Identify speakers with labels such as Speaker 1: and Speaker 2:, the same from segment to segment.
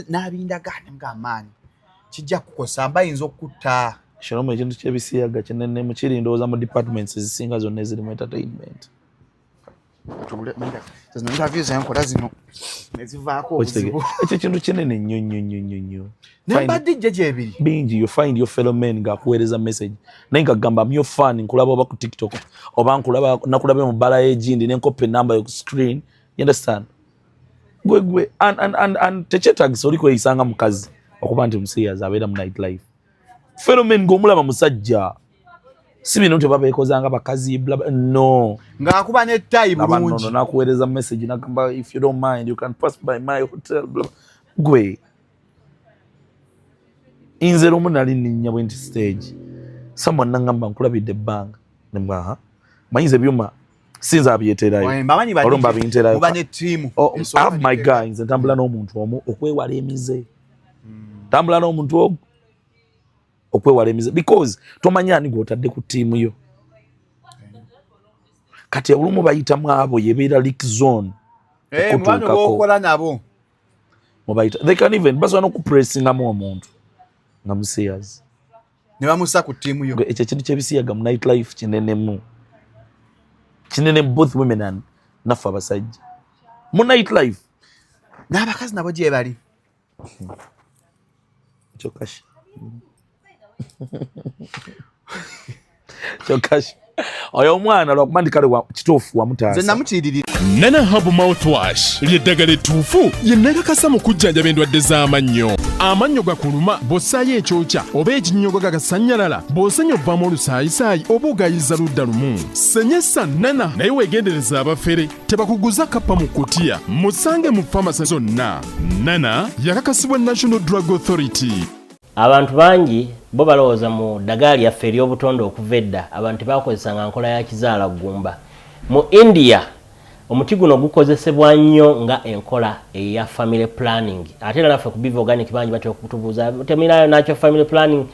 Speaker 1: N'abindaga nga maani kijja kukosa mbayinza okukutta.
Speaker 2: Shalom, ekintu ky'ebisiyaga kinene mukiri, ndowooza mu departments ezisinga zonna ezirimu entertainment.
Speaker 1: Zino interview zenkola zino nezivaako obuzibu.
Speaker 2: Ekyo ekintu kinene nnyo nnyo nnyo nnyo nnyo.
Speaker 1: Nemba DJ gyebiri
Speaker 2: bingi. You find your fellow men ng'akuweereza message naye nga gamba, "Am your fan, nkulaba oba ku TikTok oba nkulaba nakulabe mu bbala y'egindi nenkoppa enamba yo ku screen." You understand? Gwe gwe and tekyetagisa oli kweyisanga mukazi okuba nti musiyazi abeera mu night life. Fellow men ng'omulaba musajja, si bino nti oba beekozanga bakazi bla bla, no.
Speaker 1: Ng'akuba nettayi bulungi.
Speaker 2: Nono nakuweereza message nagamba, "If you don't mind, you can pass by my hotel," bla bla. Gwe nze lumu nali nninnya bwe nti stage, someone nangamba, "Nkulabidde ebbanga." Nemba manyiza ebyuma sinza abyeterayo.
Speaker 1: Bamanyi.
Speaker 2: Olwo mbabinterayo.
Speaker 1: Muba ne ttiimu.
Speaker 2: Oh, I have my guy. Nze ntambula n'omuntu omu okwewala emize. Ntambula n'omuntu ogu okwewala emize because tomanya ani gw'otadde ku ttiimu yo. Kati olumu bayitamu abo yebeera leak zone.
Speaker 1: Eh, mu bano
Speaker 2: okutuukako.
Speaker 1: b'okola nabo.
Speaker 2: Mubayita, they can even basobola n'okupressingamu omuntu nga musiyazi.
Speaker 1: Ne bamussa ku ttiimu yo.
Speaker 2: Ekyo ekintu kyebisiyaga mu night life kinenemu, kinene, both women and naffe abasajja mu night life.
Speaker 1: N'abakazi nabo gye bali.
Speaker 2: Kyokka kyokka oyo omwana lwakuba ndi kale kituufu wamutaasa.
Speaker 1: Nze namukiririra.
Speaker 3: Nana Herbal Mouthwash ly'eddagala ettuufu lye nakakasa mu kujjanjaba endwadde z'amannyo. Amannyo gakuluma bw'ossaayo ekyokya oba ekinnyogo gagasannyalala, bw'osenya ovaamu olusaayisaayi oba ogayiza ludda lumu. Senyesa Nana, naye weegendereza abafere tebakuguza kappa mu kutiya. Musange mu famasi zonna. Nana yakakasibwa National Drug Authority.
Speaker 4: Abantu bangi bo balowooza mu ddagala lyaffe ery'obutonde. Okuva edda abantu tebakozesanga nkola ya kizaala ggumba. Mu India omuti guno gukozesebwa nnyo nga enkola eya family planning. Ate era naffe ku Biva Organic bangi batera okutubuuza, "Temirayo nakyo family planning?"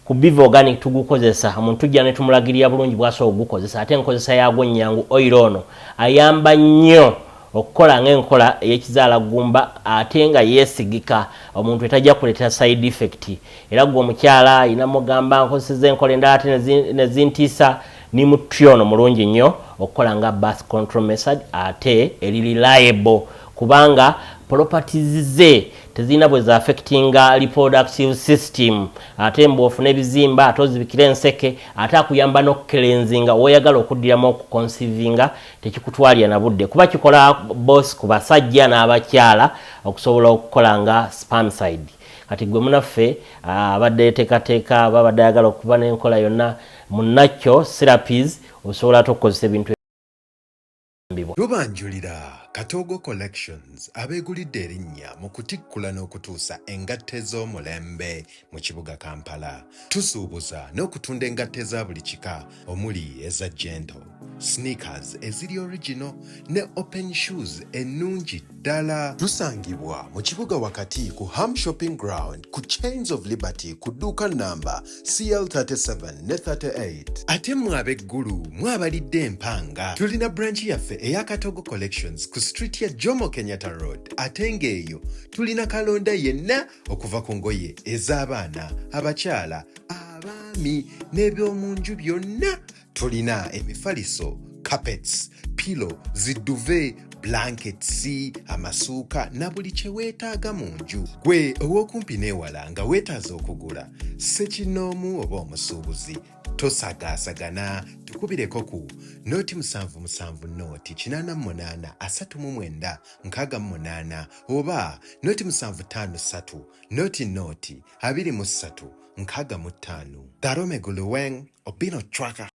Speaker 4: Ku Biva Organic tugukozesa, omuntu tujja ne tumulagirira bulungi bwasobola okugukozesa, ate enkozesa yaagwo nnyangu. Oil ono ayamba nnyo okukola ng'enkola ey'ekizaala ggumba, ate nga yeesigika, omuntu etajja kuleetera side effect. Era gwe omukyala ayina mugamba, "Nkozeseza enkola endala ate nezintiisa," ni muti ono mulungi nnyo okukola nga birth control method, ate eri reliable kubanga properties ze tezirina bwe zaaffectinga reproductive system. Ate mbw'ofuna ebizimba ate ozibikira enseke, ate akuyamba n'okucleansinga woyagala okuddiramu okuconceivinga, tekikutwalira na budde kuba kikola both ku basajja n'abakyala okusobola okukola nga spermicide. Kati gwe munaffe abadde yeteekateeka aba abadde ayagala okuba n'enkola yonna munakyo therapies, osobola ate okukozesa ebintu ebibwa.
Speaker 5: Tubanjulira Katoogo Collections, abeegulidde erinnya mu kutikkula n'okutuusa engatto ez'omulembe mu kibuga Kampala. Tusuubuza n'okutunda engatto eza buli kika omuli eza gentle, sneakers eziri original ne open shoes ennungi ddala. Tusangibwa mu kibuga wakati ku Ham Shopping Ground ku Chains of Liberty ku dduuka namba CL37 ne 38. Ate mmwe ab'eggulu mwabalidde empanga. Tulina branch yaffe eya Katogo Collections ku street ya Jomo Kenyatta Road, ate ng'eyo tulina kalonda yenna okuva ku ngoye ez'abaana, abakyala, abaami n'eby'omu nju byonna. Tulina emifaliso, carpets, pillow, zi duvet, blankets, amasuuka na buli kye weetaaga mu nju. Gwe ow'okumpi n'ewala nga weetaaza okugula ssekinnoomu oba omusuubuzi, tosagaasagana, tukubireko ku 077 0 88 39 68 oba 0753 0 0 23 65. Darome Guluweng Obino Chwaka.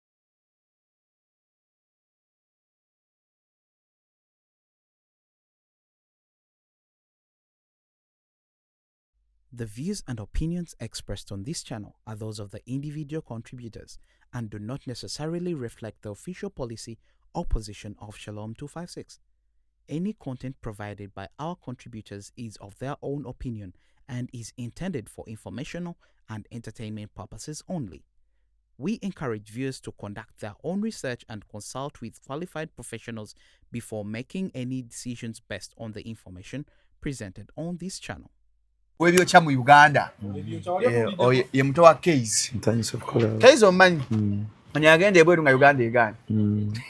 Speaker 6: The views and opinions expressed on this channel are those of the individual contributors and do not necessarily reflect the official policy or position of Shalom 256. Any content provided by our contributors is of their own opinion and is intended for informational and entertainment purposes only. We encourage viewers to conduct their own research and consult with qualified professionals before making any decisions based on the information presented on this channel.
Speaker 1: Webyokya mu Uganda. Eh, ye muto wa Case. Case omumanyi? Manya yagenda ebweru nga Uganda egaana.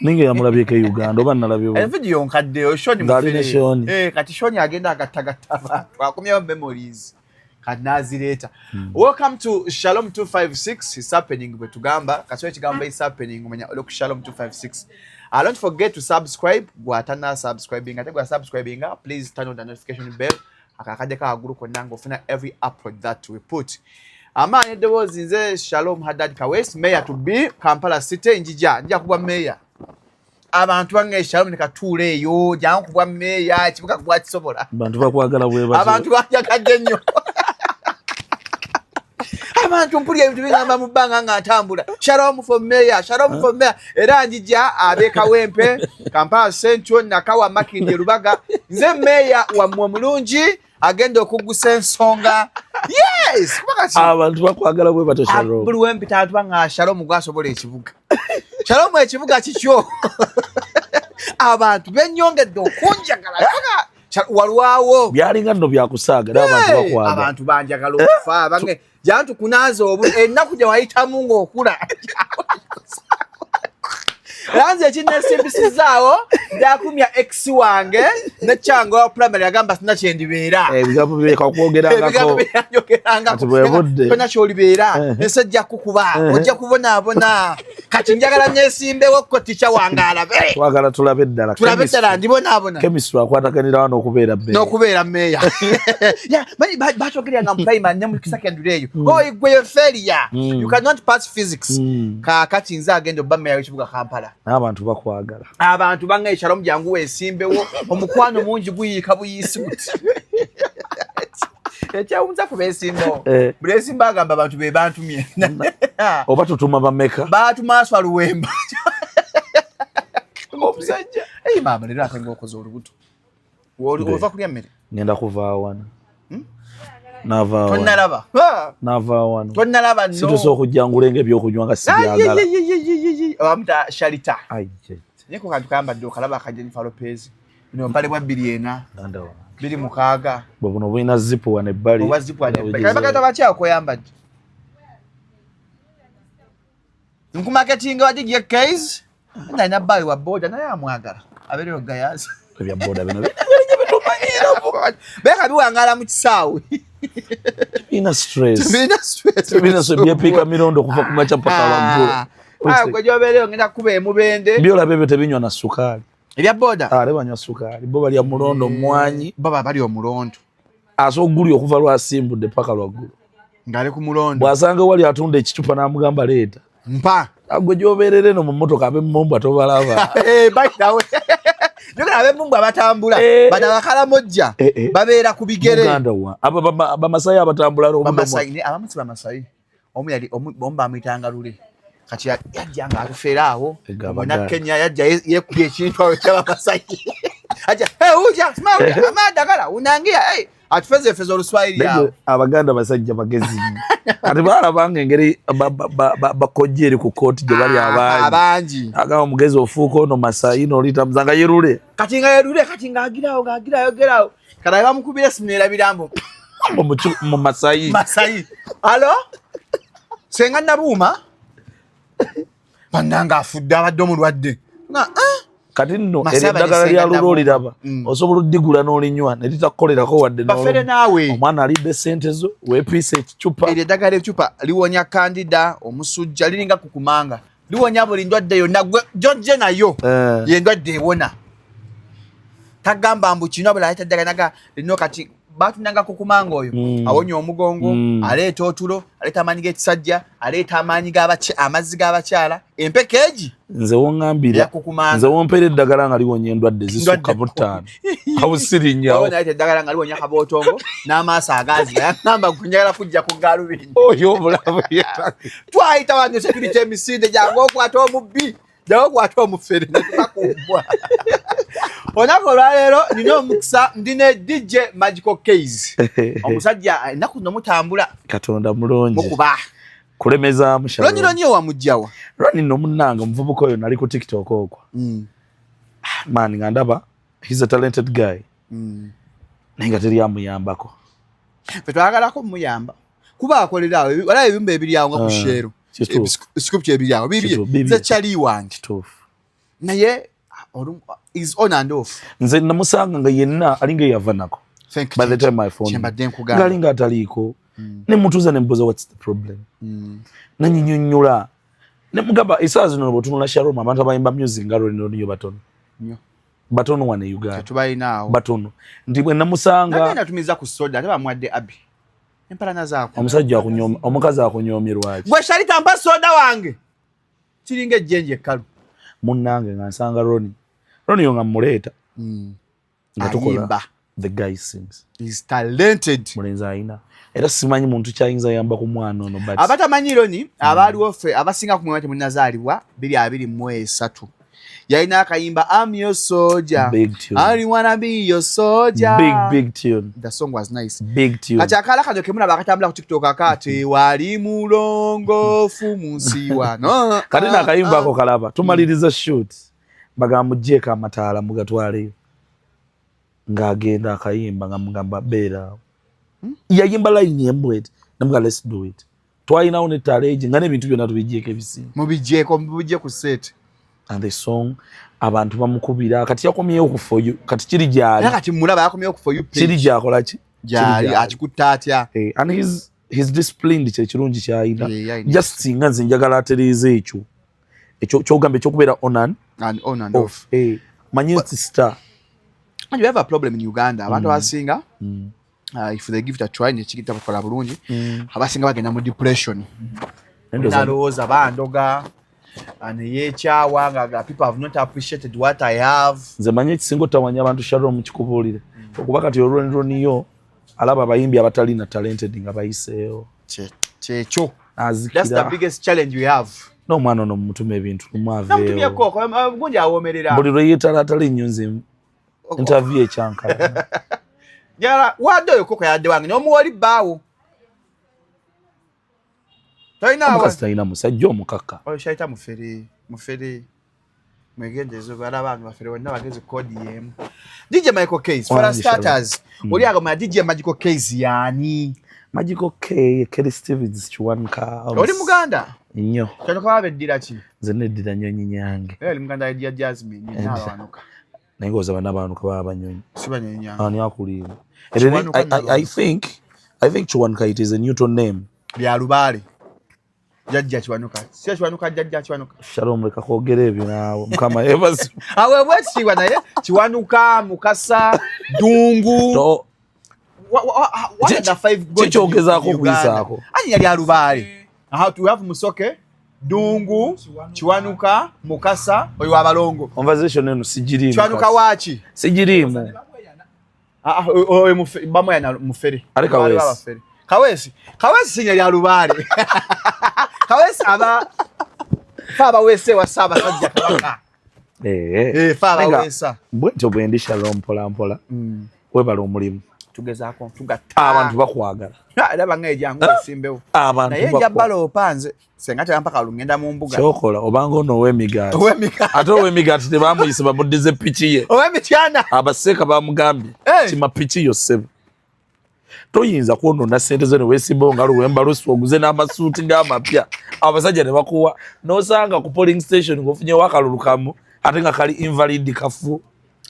Speaker 2: Ninga yamulabyeko e Uganda oba nalabye.
Speaker 1: Eh, video nkadde oyo Shoni
Speaker 2: mufere. Shoni.
Speaker 1: Eh, kati Shoni agenda agattagatta abantu. Akomyewo memories. Kati n'azireeta. Welcome to Shalom 256 is happening bwe tugamba. Kati ekigambo is happening omanya oli ku Shalom 256. Don't forget to subscribe. Gwe atana subscribing ate gwe subscribing please turn on the notification bell. Akakadde ka waggulu konna ng'ofuna every upload that we put. Amaanyi eddoboozi nze Shalom Haddad Kawes, mayor to be Kampala City. Njija nja kubwa mayor. Abantu bange Shalom ne katuula eyo jangu kubwa mayor ekibuga gwakisobola.
Speaker 2: Abantu bakwagala bwe batyo.
Speaker 1: Abantu banjagadde nnyo. Abantu mpulira ebintu bingamba mu bbanga nga ntambula Shalom for mayor, Shalom for mayor. Era njija ab'e Kawempe, Kampala Central, Nakawa, Makindye, Lubaga. Nze mayor wammwe omulungi agenda okuggusa ensonga. Yes, kuba kati
Speaker 2: abantu bakwagala bwe batyo Shalom.
Speaker 1: Buli wempita abantu banga Shalom gwasobola ekibuga. Shalom ekibuga kikyo. Abantu bennyongedde okunjagala. Walwawo.
Speaker 2: Byalinga nno byakusaaga era abantu bakwagala.
Speaker 1: Abantu banjagala okufa bange jantu kunaaza obu ennaku gye wayitamu ng'okula. Era nze ekinneesimbisizaawo njakumya ex wange ne kyange wa primary agamba sina kye ndibeera.
Speaker 2: Ebigambo byekakwogerangako.
Speaker 1: Ebigambo byanjogerangako.
Speaker 2: Kati bwe budde.
Speaker 1: Tolina ky'olibeera. Ensi ejja kukuba. Ojja kubonaabona. Kati njagala neesimbewo ko tica wange alabe.
Speaker 2: Twagala tulabe ddala.
Speaker 1: Tulabe ddala ndibonaabona.
Speaker 2: Chemistry akwataganira wano okubeera meeya.
Speaker 1: N'okubeera meeya. Manyi batwogerera mu primary ne mu secondary eyo. Oh, gwe failure. You cannot pass physics. Kaakati nze agenda obba meeya w'ekibuga Kampala.
Speaker 2: N'abantu bakwagala.
Speaker 1: Abantu bange Shalom jangu weesimbewo. Omukwano mungi guyiika buyiisi guti. Ekyewunza ku beesimbawo. Buli esimba agamba abantu be bantumye.
Speaker 2: Oba tutuma bameka?
Speaker 1: Baatuma Aswa Luwemba. Omusajja. Eyi maama leero ate ng'okoze olubuto. Ova kulya mmere?
Speaker 2: Ngenda kuva wano. Nava wano.
Speaker 1: Tonnalaba.
Speaker 2: Nava wano.
Speaker 1: Tonnalaba no.
Speaker 2: Situse okujja ngulenga ebyokunywa nga sibyagala.
Speaker 1: Bamuta Shalita. Naye ku kantu kayambadde okalaba aka Jennifer Lopez. Bino mpale bwa 24. 26.
Speaker 2: Bwe buno bulina zipu wano ebbali.
Speaker 1: Obwa zipu wano ebbali. Kale baganda batya akoyambadde? Nkumaketinga wa DJ Case. Alina bbayi wa boda naye amwagala. Abeereyo gayazi.
Speaker 2: Ebya boda bino
Speaker 1: beeka biwangaala mu kisaawe.
Speaker 2: Tebirina stress.
Speaker 1: Tebirina stress.
Speaker 2: Tebirina stress. Byepiika mirondo okuva ku makya mpaka waggulu.
Speaker 1: Gwe gy'obeereyo ngenda kukuba emubende.
Speaker 2: Byolaba ebyo tebinywa na ssukaali.
Speaker 1: Ebya boda?
Speaker 2: Ate banywa ssukaali. Bo balya mulondo, mmwanyi.
Speaker 1: Bo baba balya omulondo.
Speaker 2: Asobola okugulya okuva lwasimbudde paka lwaggulu.
Speaker 1: Ng'ali ku mulondo.
Speaker 2: Bw'asanga wali atunda ekicupa n'amugamba leeta.
Speaker 1: Mpa.
Speaker 2: Gwe gy'obeerera eno mu mmotoka ab'emmumbwa tobalaba.
Speaker 1: By the way. Njogera ab'emmumbwa batambula. Bano abakalamojja babeera ku bigere.
Speaker 2: Muganda wa. Abamasayi abatambula
Speaker 1: Bamasayi, abamu si Bamasayi. Omu yali omu bamuyitanga Lule. Kati yajja ng'atufeera awo. Muna Kenya yajja yeekubye ekintu awo eky'Abamasayi. Ajja, hey, uja, simama, amadagala, unangia, hey. Atufezeefeza Oluswayiri awo.
Speaker 2: Abaganda basajja bagezi nnyo. Kati baalabanga engeri bakojja eri ku kkooti gye bali abangi. Agamba omugezi ofuuka ono Masayi n'oliyita Muzanga ye Lule.
Speaker 1: Kati nga ye Lule, kati ng'agirawo, ng'agirawo, agirawo. Kati abe bamukubira essimu n'erabira mbu.
Speaker 2: Mu Masayi.
Speaker 1: Masayi. Alo? Ssenga Nabuuma? Bannange afudde abadde omulwadde.
Speaker 2: Kati nno eryo eddagala lya Lule oliraba osobola oddigula n'olinywa ne litakukolerako wadde
Speaker 1: bafere naawe.
Speaker 2: Omwana alidde ssente zo weepiisa ekicupa.
Speaker 1: Eryo eddagala ecupa liwonya kandida, omusujja, liringa kukumanga. Liwonya buli ndwadde yonna gwe gy'ojje nayo. Ye ndwadde ewona. Tagamba mbu kino buli aleeta eddagala naga lino kati batunanga kukumanga oyo. Awonya omugongo, aleeta otulo, aleeta amaanyi g'ekisajja, aleeta amaanyi amazzi g'abakyala, empeke egi.
Speaker 2: Nze wongambira, nze wompeera eddagala nga liwonya endwadde zisukka mu 5. Awo sirinnyawo.
Speaker 1: Wabona aleeta eddagala nga liwonya kabootongo n'amaaso agaaziga. Yangamba njagala kujja ku gaalubindi.
Speaker 2: Oyo obulamu yeta.
Speaker 1: Twayita wano security emisinde jangu okwata omubbi. Jangu okwata omufere ne tubakumbwa. Olunaku olwaleero nina omukisa ndi ne DJ Magical Case. Omusajja ennaku zino mutambula.
Speaker 2: Katonda mulungi.
Speaker 1: Mukuba.
Speaker 2: Kulemezaamu Shalom.
Speaker 1: Loni loni owamugyawa?
Speaker 2: Loni nno munnange omuvubuka oyo nali ku TikTok okwo. Man nga ndaba he's a talented guy. Naye nga teri amuyambako.
Speaker 1: Fe twagalako muyamba kuba akolera awo, walawo ebiyumba ebiri awo nga ku Shell. Scoop ebiri awo bibye.
Speaker 2: Bibye.
Speaker 1: Nze kyali wange. Naye is on and off.
Speaker 2: Nze namusanga nga yenna alinga eyava nako.
Speaker 1: Thank
Speaker 2: By
Speaker 1: you.
Speaker 2: the time I found him,
Speaker 1: Kyembadde nkugamba.
Speaker 2: ng'alinga ataliiko. Nemutuuza nembuuza, "What's the problem?" Nanyinyonnyola nemugamba, esaawa zino bwetunula Shalom, abantu abayimba music nga Ronnie batono.
Speaker 1: Nnyo.
Speaker 2: Batono wano e Uganda.
Speaker 1: Tetubalina awo.
Speaker 2: Batono, nti bwe namusanga
Speaker 1: Nagenda tumiza ku soda, ate bamuwadde abi empalana zaako.
Speaker 2: Omusajja akunyoma, omukazi akunyoomye lwaki?
Speaker 1: Gwe Shalita, mpa soda wange, kiringa ejjenje ekkalu.
Speaker 2: Munnange, nga nsanga Roni, Roni yo nga muleeta nga tukola.
Speaker 1: Ayimba.
Speaker 2: The guy sings.
Speaker 1: Is talented.
Speaker 2: Mulenzi ayina, era simanyi muntu kyayinza yamba ku mwana ono, but
Speaker 1: Abatamanyi Roni, abaaliwo ffe abasinga kumwema temunazaalibwa, 2023 yalina akayimba "Am Your Soldier".
Speaker 2: Big tune.
Speaker 1: "I wanna be your soldier."
Speaker 2: Big, big tune.
Speaker 1: The song was nice.
Speaker 2: Big tune.
Speaker 1: Kati akaala kano kemulaba akatambula ku TikTok akaati wali mulongoofu mu nsi wano.
Speaker 2: Kati nakayimba ako kalaba tumaliriza shoot, bagamba mugjeeko amataala mugatwaleyo, ng'agenda akayimba nga mugamba beera awo. Yayimba layini emu eti, namuga, "Let's do it." Twalinawo nettaala egi nga n'ebintu byonna tubigyeko ebisinga.
Speaker 1: Mubigyeko, mubigye ku set.
Speaker 2: And the song abantu bamukubira. Kati yakomyewo ku For You, kati kiri gyali.
Speaker 1: Era kati mulaba yakomyewo ku For You page.
Speaker 2: Kiri gyakola ki?
Speaker 1: Gyali akikutta atya.
Speaker 2: Eh, and he's disciplined, kyekirungi kyayina.
Speaker 1: Eh, yayina.
Speaker 2: Just singa nze njagala atereeza ekyo kyogamba ekyokubeera on and
Speaker 1: And on and off.
Speaker 2: off. Eh, manyi nti star.
Speaker 1: And we have a problem in Uganda, abantu abasinga, if they give it a try nekigita bakola bulungi, abasinga bagenda mu depression. Nalowooza bandoga neyeekyawa nga people have not appreciated what I have.
Speaker 2: Nze manyi ekisinga otawanya abantu, Sharon, kikubuulire, okuba kati olwoniyo alaba abayimbi abatalina talented nga bayiseewo.
Speaker 1: Kyekyo, that's the
Speaker 2: Azikira.
Speaker 1: biggest challenge we have.
Speaker 2: N'omwana ono mumutume ebintu lumu aveewo.
Speaker 1: Namutumyeko gundi awoomerera.
Speaker 2: Buli lwe yeetalaatala ennyo, nze interview ekyankala.
Speaker 1: Njagala wadde oyo koko yadde wange n'omuwa oli bbaawo tolina.
Speaker 2: Omukazi talina musajja omukaka.
Speaker 1: Oyo Shaita mufere, mufere, mwegendereza bala abantu bafere bonna bagezi kodi yemu. DJ Michael Case, for
Speaker 2: Wangi.
Speaker 1: starters, oli agamba DJ Magical Case yani?
Speaker 2: Magical K, Kelly Stevens Kiwanuka.
Speaker 1: Oli muganda?
Speaker 2: Nnyo.
Speaker 1: Kano kaba beddira ki?
Speaker 2: Nze neddira Nyonyi Nyange.
Speaker 1: Era oli muganda ya Jasmine n'abawanuka.
Speaker 2: Naye ng'oza bana bawanuka baba Banyonyi.
Speaker 1: Si Banyonyi Nyange.
Speaker 2: Ani akulimba? And then
Speaker 1: Kiwanuka.
Speaker 2: I think Kiwanuka, it is a neutral name.
Speaker 1: Bya Lubaale. Jajja Kiwanuka, si Kiwanuka, jajja Kiwanuka.
Speaker 2: Shalom, leka kwogera ebyo naawe, Mukama yeebazibwe.
Speaker 1: Aweebwa ekitiibwa, naye Kiwanuka, Mukasa, Dungu.
Speaker 2: To-
Speaker 1: What are the five gods
Speaker 2: Kyokyogezaako
Speaker 1: in Uganda?
Speaker 2: okuyisaako.
Speaker 1: Ani yali alubaale? Aha, we have Musoke, Dungu, Kiwanuka, Mukasa, oyo wabalongo.
Speaker 2: Conversation eno sigiriimu.
Speaker 1: Kiwanuka waaki?
Speaker 2: Sigiriimu.
Speaker 1: Ah, ah, oyo bamweyana mufere.
Speaker 2: Ate Kaweesi.
Speaker 1: Waliwo abafere. Kaweesi, Kaweesi sinnya lya lubaale. Kaweesi aba fe abaweesa ewa Ssaabasajja Kabaka.
Speaker 2: Eh.
Speaker 1: Eh, fe
Speaker 2: Naye nga
Speaker 1: abaweesa.
Speaker 2: Bwentyo bwe ndi, Shalom, mpola mpola. Webala omulimu.
Speaker 1: Tugezaako tugatta.
Speaker 2: Abantu bakwagala.
Speaker 1: Era bangaye jangu esimbewo.
Speaker 2: Abantu
Speaker 1: Naye nja baloopa nze. Senga tebampaka lungenda mu mbuga.
Speaker 2: Kyokola obanga ono ow'emigaati.
Speaker 1: Ow'emigaati.
Speaker 2: Ate ow'emigaati tebamuyise, bamuddize piki ye.
Speaker 1: Ow'emityana.
Speaker 2: Abaseeka bamugambye,
Speaker 1: Eh.
Speaker 2: "Kima piki yo ssebo, toyinza kwonoona sente zo ne weesimbawo nga Luwemba Lusu, oguze n'amasuuti ng'amapya, abasajja ne bakuwa n'osanga ku polling station ng'ofunyewo akalulu kamu ate nga kali invalid, kafu."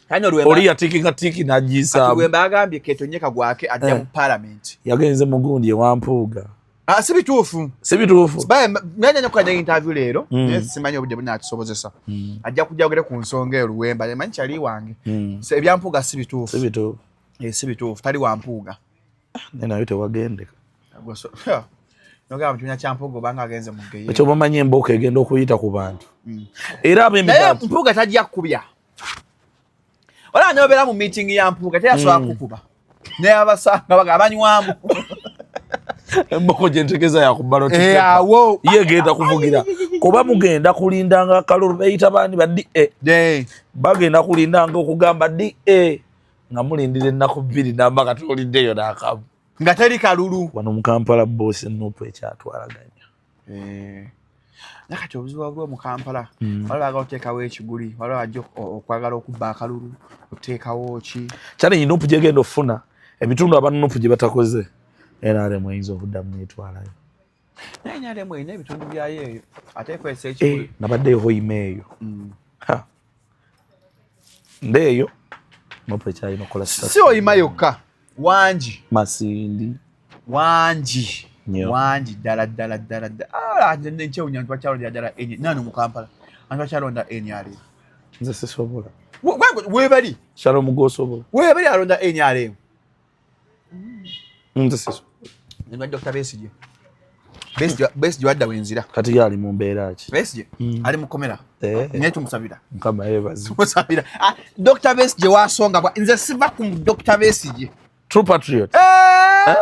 Speaker 1: Kanya Oluwemba.
Speaker 2: Oli yatiikinga tiiki n'agiyisaamu.
Speaker 1: Luwemba agambye ketonye kagwake ajja
Speaker 2: Eh.
Speaker 1: mu parliament.
Speaker 2: Yagenze mugundi ewampuuga.
Speaker 1: Ah, si bituufu.
Speaker 2: Si bituufu.
Speaker 1: Nanya nyokukola interview leero, naye simanyi obudde bunatusobozesa. Ajja kujja ogere ku nsonga eyo Luwemba, manyi kyali wange. So, ebya Mpuuga si bituufu.
Speaker 2: Si bituufu.
Speaker 1: Eh, si bituufu, tali wa Mpuuga.
Speaker 2: Naye nayo tewagendeka.
Speaker 1: Nogamba mu kibiina kya Mpuuga obanga agenze mu ggeyeena.
Speaker 2: Ekyo bamanyi embooko egenda okuyita ku bantu era
Speaker 1: Naye
Speaker 2: ab'emigaati.
Speaker 1: Mpuuga tajja kukubya. Olaba nobeera mu meeting ya Mpuuga teyasobola kukuba. Naye abasanga baga abanywamu.
Speaker 2: Embooko gyentegeza yaku ballot.
Speaker 1: Eh, awo.
Speaker 2: Ye egenda kuvugira kuba mugenda kulindanga akalulu beyita baani ba DA.
Speaker 1: Eh.
Speaker 2: Bagenda kulindanga okugamba DA nga mulindira ennaku 2 namba katuliddeyo n'akamu.
Speaker 1: Nga teri kalulu.
Speaker 2: Wano mu Kampala boosi NUP ekyatwalaganya.
Speaker 1: Eh. Naye kati obuzibu obuliwo mu Kampala, waliwo baagala oteekawo ekiguli, waliwo ajja okwagala okubba akalulu, oteekawo ki?
Speaker 2: Challenge NUP gyegenda okufuna, ebitundu aba NUP gye batakoze. NRM eyinza okuddamu netwalayo.
Speaker 1: Naye NRM erina ebitundu byayo eyo, ate ekozesa ekikulu.
Speaker 2: Eh, nabaddeyo Hoima eyo. Ndeeyo NUP ekyalina okukola.
Speaker 1: Si Hoima yokka, wangi.
Speaker 2: Masindi.
Speaker 1: Wangi.
Speaker 2: Nnyo.
Speaker 1: Wangi ddala ddala ddala ddala. Ah, nze nkyewunya nti bakyalondera ddala nano mu Kampala anti bakyalonda NRM.
Speaker 2: Nze sisobola.
Speaker 1: Webali.
Speaker 2: Shalom, gwosobola?
Speaker 1: Webali alonda NRM.
Speaker 2: Nze sisobola.
Speaker 1: Nba Dr. Besigye. Besigye wadda wenzira.
Speaker 2: Kati ye ali mu mbeera ki?
Speaker 1: Besigye ali mukomera. Naye tumusabira.
Speaker 2: Mukama yeebaze.
Speaker 1: Tumusabira. Ah, Dr. Besigye wasonga bwa nze siva ku Dr. Besigye.
Speaker 2: True patriot.
Speaker 1: Eh!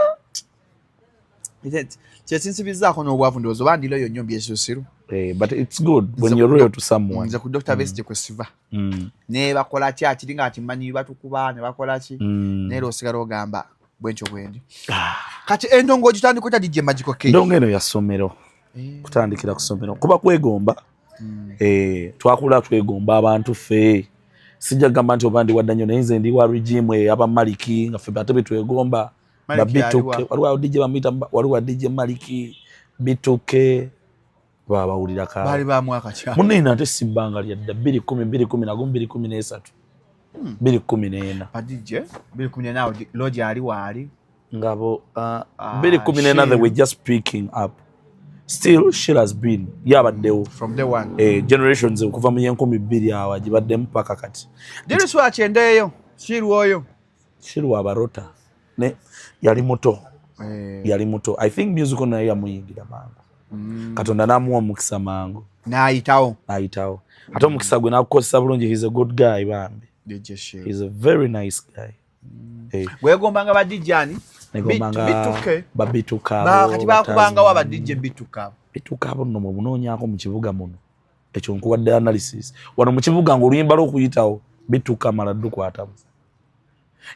Speaker 1: Kyekinsibizaako n'obwavu, ndowooza oba ndiro yo nnyo mbyesusiru.
Speaker 2: Eh, but it's good when you're loyal to someone.
Speaker 1: Nze ku Dr. Besigye kwe siva. Ne bakola ki, akiri nga akimanyi, batukuba ne bakola ki, naye era osigala ogamba bwentyo bwendi. Kati endongo ogitandika otya, DJ Magical K?
Speaker 2: Ndongo eno ya ssomero, kutandikira ku ssomero kuba kwegomba. Eh, twakula twegomba abantu. Ffe sijja kugamba nti oba ndi wadda nnyo, naye nze ndi wa regime ey'abamaliki, nga ffe ate betwegomba.
Speaker 1: Maliki?
Speaker 2: Babituke.
Speaker 1: Aliwa?
Speaker 2: Waliwo DJ bamuyita, waliwo DJ Maliki, Bituke, baba bawulira ka
Speaker 1: Baali ba mwaka kya?
Speaker 2: Munene, ate si bbanga lyadda, 210, 211, 213, 214.
Speaker 1: Ba DJ 214 awo Logi ali waali.
Speaker 2: Ngabo
Speaker 1: Ah,
Speaker 2: 214, they were
Speaker 1: Shiru.
Speaker 2: just picking up. Still Shil has been, yabaddewo
Speaker 1: from day one.
Speaker 2: Eh, generations okuva mu y'2000 awo agibaddemu paka kati.
Speaker 1: Diriswa kyendeeyo Shiru oyo.
Speaker 2: Shiru abarota ne yali muto.
Speaker 1: Eh,
Speaker 2: Yali muto. I think musical naye yamuyingira mangu. Katonda n'amuwa omukisa mangu.
Speaker 1: N'ayitawo.
Speaker 2: N'ayitawo, ate omukisa gwe n'akukozesa bulungi. He's a good guy bambi.
Speaker 1: DJ Shiru.
Speaker 2: He's a very nice guy. Eh,
Speaker 1: Weegombanga ba DJ ani?
Speaker 2: Negombanga
Speaker 1: Bituke.
Speaker 2: Babituka abo,
Speaker 1: Kati bakubangawo aba
Speaker 2: Batazimani.
Speaker 1: DJ Bituka abo?
Speaker 2: Bituka abo nno mwemunoonyaako mu kibuga muno. Ekyo nkuwadde analysis. Wano mu kibuga ng'oluyimba lw'okuyitawo, Bituka mala ddukwatamu,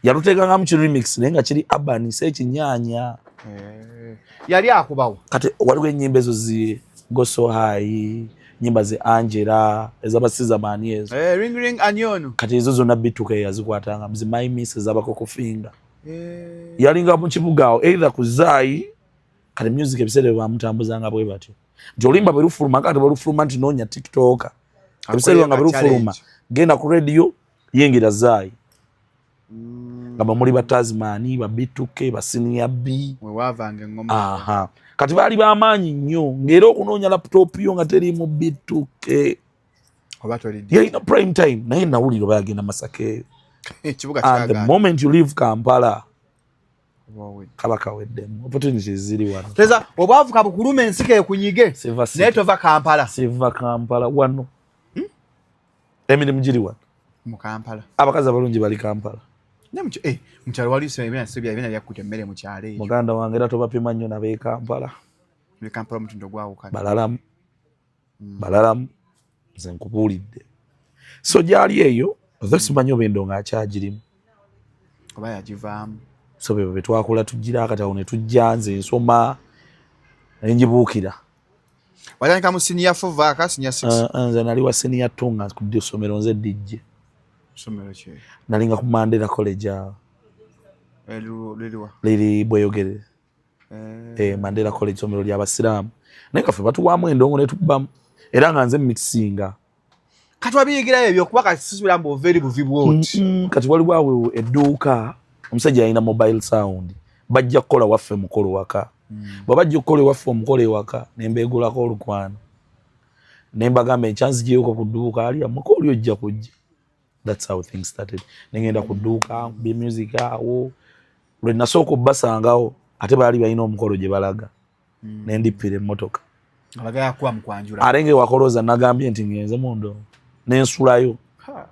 Speaker 2: yaluteekangamu ki remix, naye nga kiri urban, si ekinyaanya.
Speaker 1: Eh, yali akubawo?
Speaker 2: Kati waliwo ennyimba ezo zi Go So High, nyimba ze Angela ez'abasizamaani ezo.
Speaker 1: Eh, ring ring anyono.
Speaker 2: Kati ezo zonna Bituka eyazikwatanga, zi My Miss ez'abakokofinga.
Speaker 1: Eh,
Speaker 2: Yalinga mu kibuga awo either ku zaayi. Kati music ebiseera bye bamutambuzanga bwe batyo nti oluyimba bwe lufuluma, kati bwe lufuluma nti noonya TikToker, ebiseera nga bwe lufuluma genda ku radio, yingira zaayi, nga bamuli ba Tasmani, ba B2K, ba Senior B.
Speaker 1: Wewavanga engoma.
Speaker 2: Aha, kati baali bamaanyi nnyo, ng'era okunoonya laptop yo nga terimu B2K
Speaker 1: oba tolidde.
Speaker 2: Yalina prime time, naye nawulira oba yagenda Masaka eyo.
Speaker 1: Ekibuga
Speaker 2: And the
Speaker 1: kyagaana.
Speaker 2: moment you leave Kampala,
Speaker 1: Oba owedde.
Speaker 2: kaba kaweddemu. Opportunities ziri wano.
Speaker 1: Teza obwavu kabukuluma, ensiko ekunyige.
Speaker 2: Siva.
Speaker 1: Naye tova Kampala?
Speaker 2: Siva Kampala. Wano emirimu giri wano.
Speaker 1: Mu Kampala.
Speaker 2: Abakazi abalungi bali Kampala.
Speaker 1: Naye mukyalo wali ebina byakkuta emmere mu kyalo ekyo.
Speaker 2: Muganda wange, era tobapima nnyo nab'e Kampala.
Speaker 1: Mu Kampala omutindo gwawukana.
Speaker 2: Balalamu, balalamu, nze nkubuulidde. So gyali eyo oze, simanyi oba endongo akyagirimu.
Speaker 1: Oba yagivaamu.
Speaker 2: So bebo betwakola, tugira kati awo ne tujja, nze nsoma nenjibuukira.
Speaker 1: Watandika mu senior four vaaka senior six?
Speaker 2: Nze nali wa senior two nga ku ssomero nze DJ.
Speaker 1: Somero ki?
Speaker 2: Nalinga ku Mandela College awo.
Speaker 1: Eh, liriwa?
Speaker 2: Liri Bweyogerere.
Speaker 1: Eh,
Speaker 2: eh, Mandela College, somero lyabasiraamu, naye kaffe batuwaamu endongo netukubamu, era nga nze mixinga.
Speaker 1: Kati wabiyigirayo ebyo? Kuba kati sisubira mbu ova eri buvi bwoti.
Speaker 2: Kati waliwo awo edduuka, omusajja yalina mobile sound, bajja kukola waffe mukolo waka. Bwe bajja okukola ewaffe omukolo ewaka, nembeegulako olukwano, nembagamba enkya nzigyeyo ku dduuka alya mukolo, ojja kujja. That's how things started. Nengenda ku dduuka, nkubye music awo. Lwe nasooka obbasangawo, ate baali balina omukolo gye balaga, nendippira emmotoka.
Speaker 1: Abagala kuba mu kwanjula.
Speaker 2: Ate ngaewakolooza nagambye nti ngenze mundo nensulayo.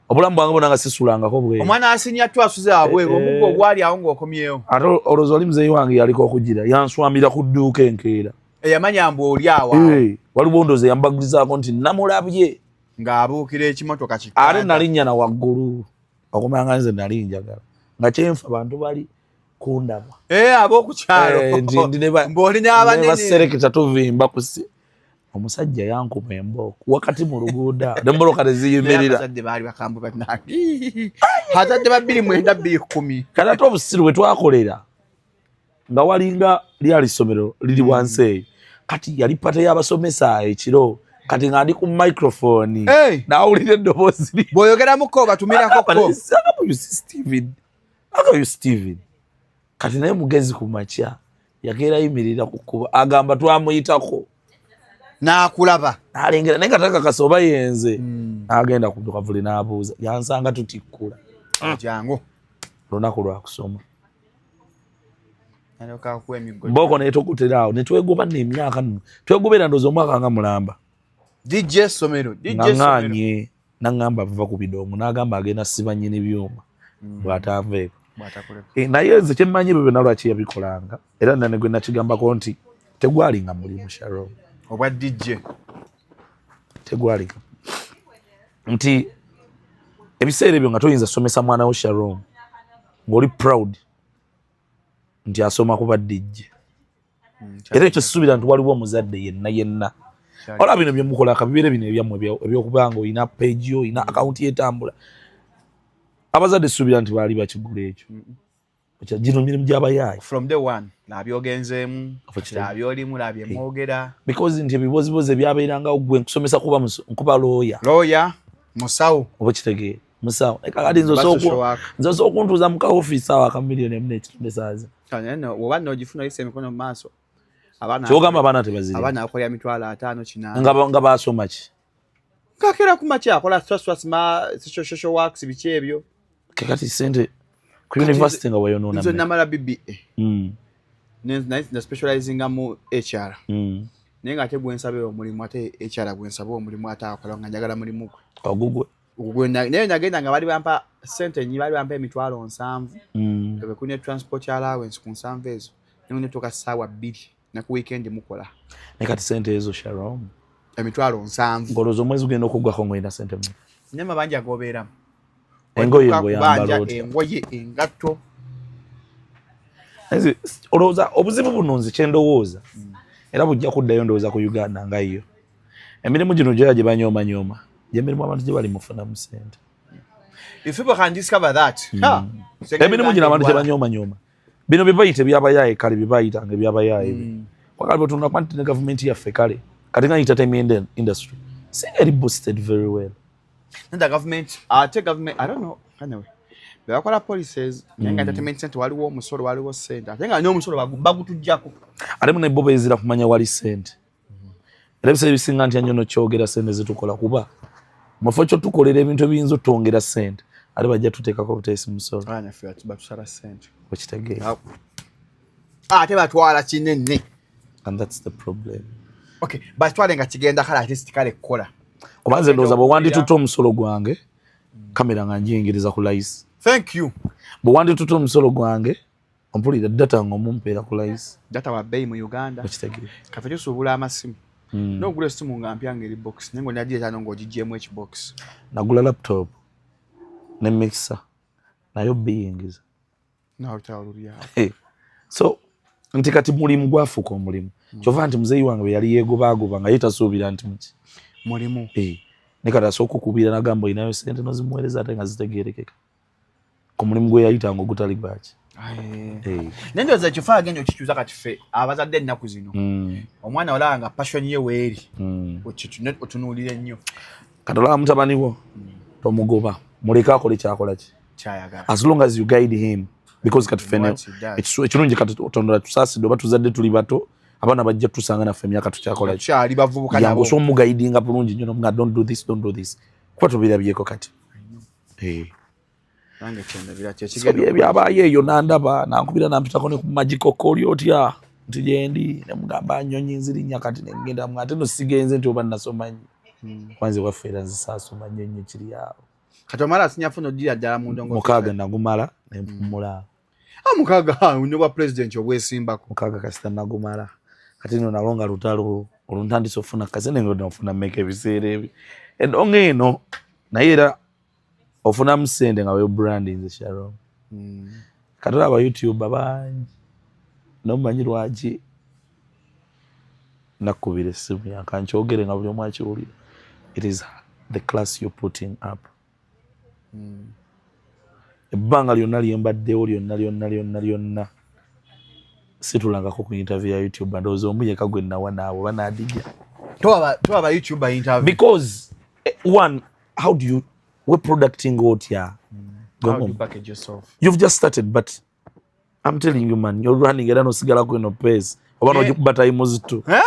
Speaker 2: Obulamu bwange bwonna nga sisulangako bweru.
Speaker 1: Omwana wa senior two asuze wabweru, omuggo ogwali awo ng'okomyewo.
Speaker 2: Ate olowooza oli muzeeyi wange yaliko okugira yanswamira ku dduuka enkeera.
Speaker 1: Eyamanya mbu oli awo.
Speaker 2: Eh, waliwo ndowooza yambagulizaako nti namulabye.
Speaker 1: Ng'abuukira ekimotoka.
Speaker 2: Ate nalinnya na waggulu okumanya nze nali njagala nga kyenfa bantu bali kundaba.
Speaker 1: Eh, ab'okukyalo.
Speaker 2: Eh, nti
Speaker 1: Mbu oli n'abanene.
Speaker 2: Basereketa tuvimba kusi. Omusajja yankuba embooko wakati mu luguudo awo, nemmotoka teziyimirira.
Speaker 1: Abazadde baali bakambwe bannange, azadde ba 2009, 2010.
Speaker 2: Kati ate obusiru bwe twakolera Nga walinga lyali ssomero liri wansi eyo. Kati yali party y'abasomesa ekiro, kati nga ndi ku microphone.
Speaker 1: Hey!
Speaker 2: Nawulira eddoboozi
Speaker 1: Bw'oyogeramuko batumirako ko.
Speaker 2: Agamba, "Steven," agamba, "Steven." Kati naye mugezi, ku makya yakeera yimirira ku kkubo, agamba twamuyitako.
Speaker 1: N'akulaba.
Speaker 2: N'alengera, naye nga takakasa oba yenze. N'agenda ku kavule n'abuuza, yansanga tutikkula.
Speaker 1: Jangu.
Speaker 2: Lunaku lwa kusoma.
Speaker 1: Nalyoka akuwa emiggo.
Speaker 2: Mbooko netokutera awo, netwegoba nno emyaka nno twegobera, ndowooza omwaka nga mulamba.
Speaker 1: DJ essomero, DJ
Speaker 2: Nga
Speaker 1: essomero.
Speaker 2: ŋŋaanye, naŋŋamba bava ku bidongo, n'agamba agenda siba nnyini byuma bw'atanveeko.
Speaker 1: Bw'atakuleka.
Speaker 2: Eh, naye nze kyemmanyi, ebyo byonna lwaki yabikolanga, era nane gwe nakigambako nti tegwalinga mulimu, Sharon.
Speaker 1: Obwa DJ.
Speaker 2: Tegwalinga nti ebiseera ebyo nga toyinza somesa mwana wo, Sharon, ng'oli proud nti asoma kuba DJ. Era ekyo sisuubira nti waliwo omuzadde yenna yenna olaba bino byemukola, kabibeere bino ebyammwe ebyokuba nga olina page yo, olina akawunti yetambula. Abazadde suubira nti baali bakigula ekyo. Gino mirimu gy'abayaayi.
Speaker 1: From day one labyogenzeemu.
Speaker 2: Kiri.
Speaker 1: Labyolimu, labyemwogera.
Speaker 2: Because nti ebibozibozi ebyabeerangawo, gwe nkusomesa kuba nkuba looya.
Speaker 1: Lawyer, musawo.
Speaker 2: Oba kitegeera, musawo. Naye kakati nze
Speaker 1: Ba
Speaker 2: osobola
Speaker 1: social worker.
Speaker 2: nze osobola okuntuuza mu kaofiisi awo akamiliyoni 1.5 saazi.
Speaker 1: Naye no, bw'oba n'ogifuna, oyisa emikono mu maaso. Abaana
Speaker 2: Kyogamba abaana tebaziri?
Speaker 1: Abaana abakolera 500,000, 800.
Speaker 2: Nga basoma ki?
Speaker 1: Kakera ku makya akola swaswasma, social works, biki ebyo.
Speaker 2: Kakati sente ku university nga wayonoona
Speaker 1: Nze
Speaker 2: mmeka?
Speaker 1: Namala BBA. Naye na specializinga mu HR. Naye nga ate gwensaba omulimu, ate HR gwensaba omulimu ate akola nga njagala mulimu gwe.
Speaker 2: Ogugwe.
Speaker 1: Ogwo naye nagenda nga bali bampa sente nyi, bali bampa 70,000. Ebe kune transport allowance ku 70 ezo, netuuka ssaawa 2 ne ku weekend mukola.
Speaker 2: Naye kati sente ezo, Sharon,
Speaker 1: 70,000.
Speaker 2: Ng'olowooza omwezi gugenda okuggwako ng'olina sente mmeka?
Speaker 1: Naye mabanja gobeeramu.
Speaker 2: Engoye
Speaker 1: Otuuka
Speaker 2: ng'oyambala
Speaker 1: kubanja
Speaker 2: otya?
Speaker 1: Engoye, engatto.
Speaker 2: Nze, olowooza obuzibu buno, nze kyendowooza era bujja kuddayo, ndowooza ku Uganda nga yo emirimu gino gyoya gye banyoomanyoma, gyemirimu abantu gye bali mufunamu sente.
Speaker 1: If people can discover that, ha,
Speaker 2: Emirimu gino abantu gye banyoomanyoma bino bye bayita ebyabayaaye, kale bye bayitanga ebyabayaaye mm. Wakati bwetunula kuba nti ne gavumenti yaffe, kale kati nga entertainment industry singa eri boosted very well.
Speaker 1: Nda government, ate government, I don't know, anyway, bebakola policies, naye nga entertainment center waliwo omusolo, waliwo sente, ate nga n'omusolo bagutuggyako.
Speaker 2: Ate muno bo beezira kumanya wali sente, era ebiseera ebisinga nti anyo nokyogera, sente zetukola, kuba mufo kyo tukolera ebintu ebiyinza otwongera sente, ate bajja tuteekako buteesi musolo.
Speaker 1: Abaana ffe batusala sente.
Speaker 2: Okitegeera?
Speaker 1: Ate batwala kinene.
Speaker 2: And that's the problem.
Speaker 1: Okay, batwale nga kigenda, kale ate sikale kukola.
Speaker 2: Kuba nze ndowooza bwe wanditutte omusolo gwange, kamera nga njiyingiriza ku layisi.
Speaker 1: Thank you.
Speaker 2: Bwe wanditutte omusolo gwange, ompulira, data nga omumpeera ku layisi.
Speaker 1: Data wa bbeeyi mu Uganda.
Speaker 2: Okitegeera?
Speaker 1: Kafe tusuubula amasimu, nogula esimu nga mpya nga eri box, naye nga etaano ng'ogigyemu ekibox.
Speaker 2: Nagula laptop ne mixer, nayo biyingiza.
Speaker 1: Nalutawo luli awo.
Speaker 2: Eh, so nti kati mulimu gwafuuka omulimu, kyova nti muzeeyi wange bwe yali yeegobaagoba nga ye tasuubira nti muki.
Speaker 1: Mulimu.
Speaker 2: Eh, ne kati asooka okukubira nagamba olinayo sente, nozimuweereza ate nga zitegeerekeka ku mulimu gwe yayitanga ogutali gwaki. Eh.
Speaker 1: Naye ndowooza ekifo agenda okikyusa kati ffe abazadde ennaku zino, omwana olaba nga passion ye weeri, otunuulira ennyo.
Speaker 2: Kati olaba mutabani wo tomugoba, muleke akole kyakola ki.
Speaker 1: Kyayagala.
Speaker 2: As long as you guide him, because kati fene
Speaker 1: What he does.
Speaker 2: Ekirungi kati tondola tusaasidde oba tuzadde tuli bato, abaana bajja tusanga naffe emyaka tukyakola ki.
Speaker 1: Tukyali bavubuka
Speaker 2: Yangu
Speaker 1: nabo.
Speaker 2: osobola omuguidinga bulungi nnyo nomuga, "Don't do this, don't do this," kuba tubirabyeko kati. Eh.
Speaker 1: Nange kyendabira
Speaker 2: So
Speaker 1: kyekigenda.
Speaker 2: bye byabaayo eyo, nandaba nankubira nampitako ne ku magikoko, oli otya, nti gyendi, nemugamba nyonyi nzirinnya kati nengenda mu, ate no sigenze nti oba nasoma nnyo, kwanze waffe era nze saasoma nnyo nnyo, kiri awo.
Speaker 1: Kati omala sinyafuna odira ddala mu ndongo.
Speaker 2: 6 nagumala nempumula.
Speaker 1: Ah, 6 nobwa president obwesimbako.
Speaker 2: 6 kasita nagumala, kati no nalwo nga lutalo olwo, ntandise ofuna kasente nga nofuna mmeka ebiseera ebyo, endongo eno, naye era ofunamu sente nga webrandinze, Sharon. Kati olaba YouTube bangi, nomumanyi lwaki nakubira essimu yanka nkyogere nga buli omu akiwulira, it is the class you're putting up. Ebbanga lyonna lyembaddewo, lyonna lyonna lyonna lyonna, Situlangako ku interview ya YouTube, ndowooza omu yeka gwe nawa naawe oba naadijja.
Speaker 1: Towa ba YouTuber interview.
Speaker 2: Because one, how do you we producting otya?
Speaker 1: How do you package yourself?
Speaker 2: You've just started, but I'm telling you, man, you're running era nosigalako eno pace oba nogikuba times two.
Speaker 1: Eh?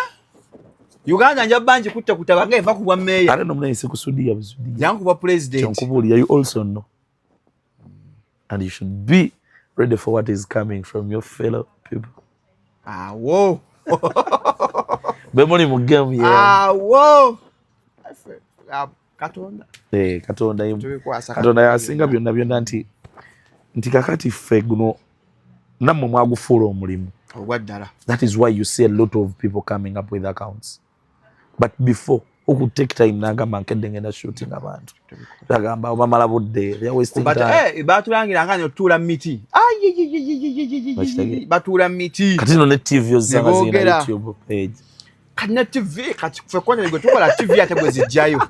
Speaker 1: Uganda nja bangi kutta kutaba nga eva ku bwa meya.
Speaker 2: Ate nomunaye sikusudiya busudiya.
Speaker 1: Jangu bwa president.
Speaker 2: Kyenkubuulira, you also know and you should be ready for what is coming from your fellow people.
Speaker 1: Awo.
Speaker 2: Bemuli mu game yeah.
Speaker 1: Awo. Katonda.
Speaker 2: Eh, Katonda
Speaker 1: Tubikwasa.
Speaker 2: Katonda yasinga byonna byonna nti kakati ffe guno nammwe mwagufuula omulimu.
Speaker 1: Ogwa ddala.
Speaker 2: That is why you see a lot of people coming up with accounts. But before, who could take time nagamba nkedde ngenda shooting abantu, agamba obamala budde, they are wasting
Speaker 1: But
Speaker 2: time.
Speaker 1: Batulangira nga otuula mu miti. Ai,
Speaker 2: Bakitege.
Speaker 1: batuula mu miti.
Speaker 2: Kati no ne TV ozisanga
Speaker 1: Ne
Speaker 2: zirina
Speaker 1: boogera.
Speaker 2: YouTube page.
Speaker 1: Kati ne TV, kati ffe content gwe tukola TV ate gwe zijjayo.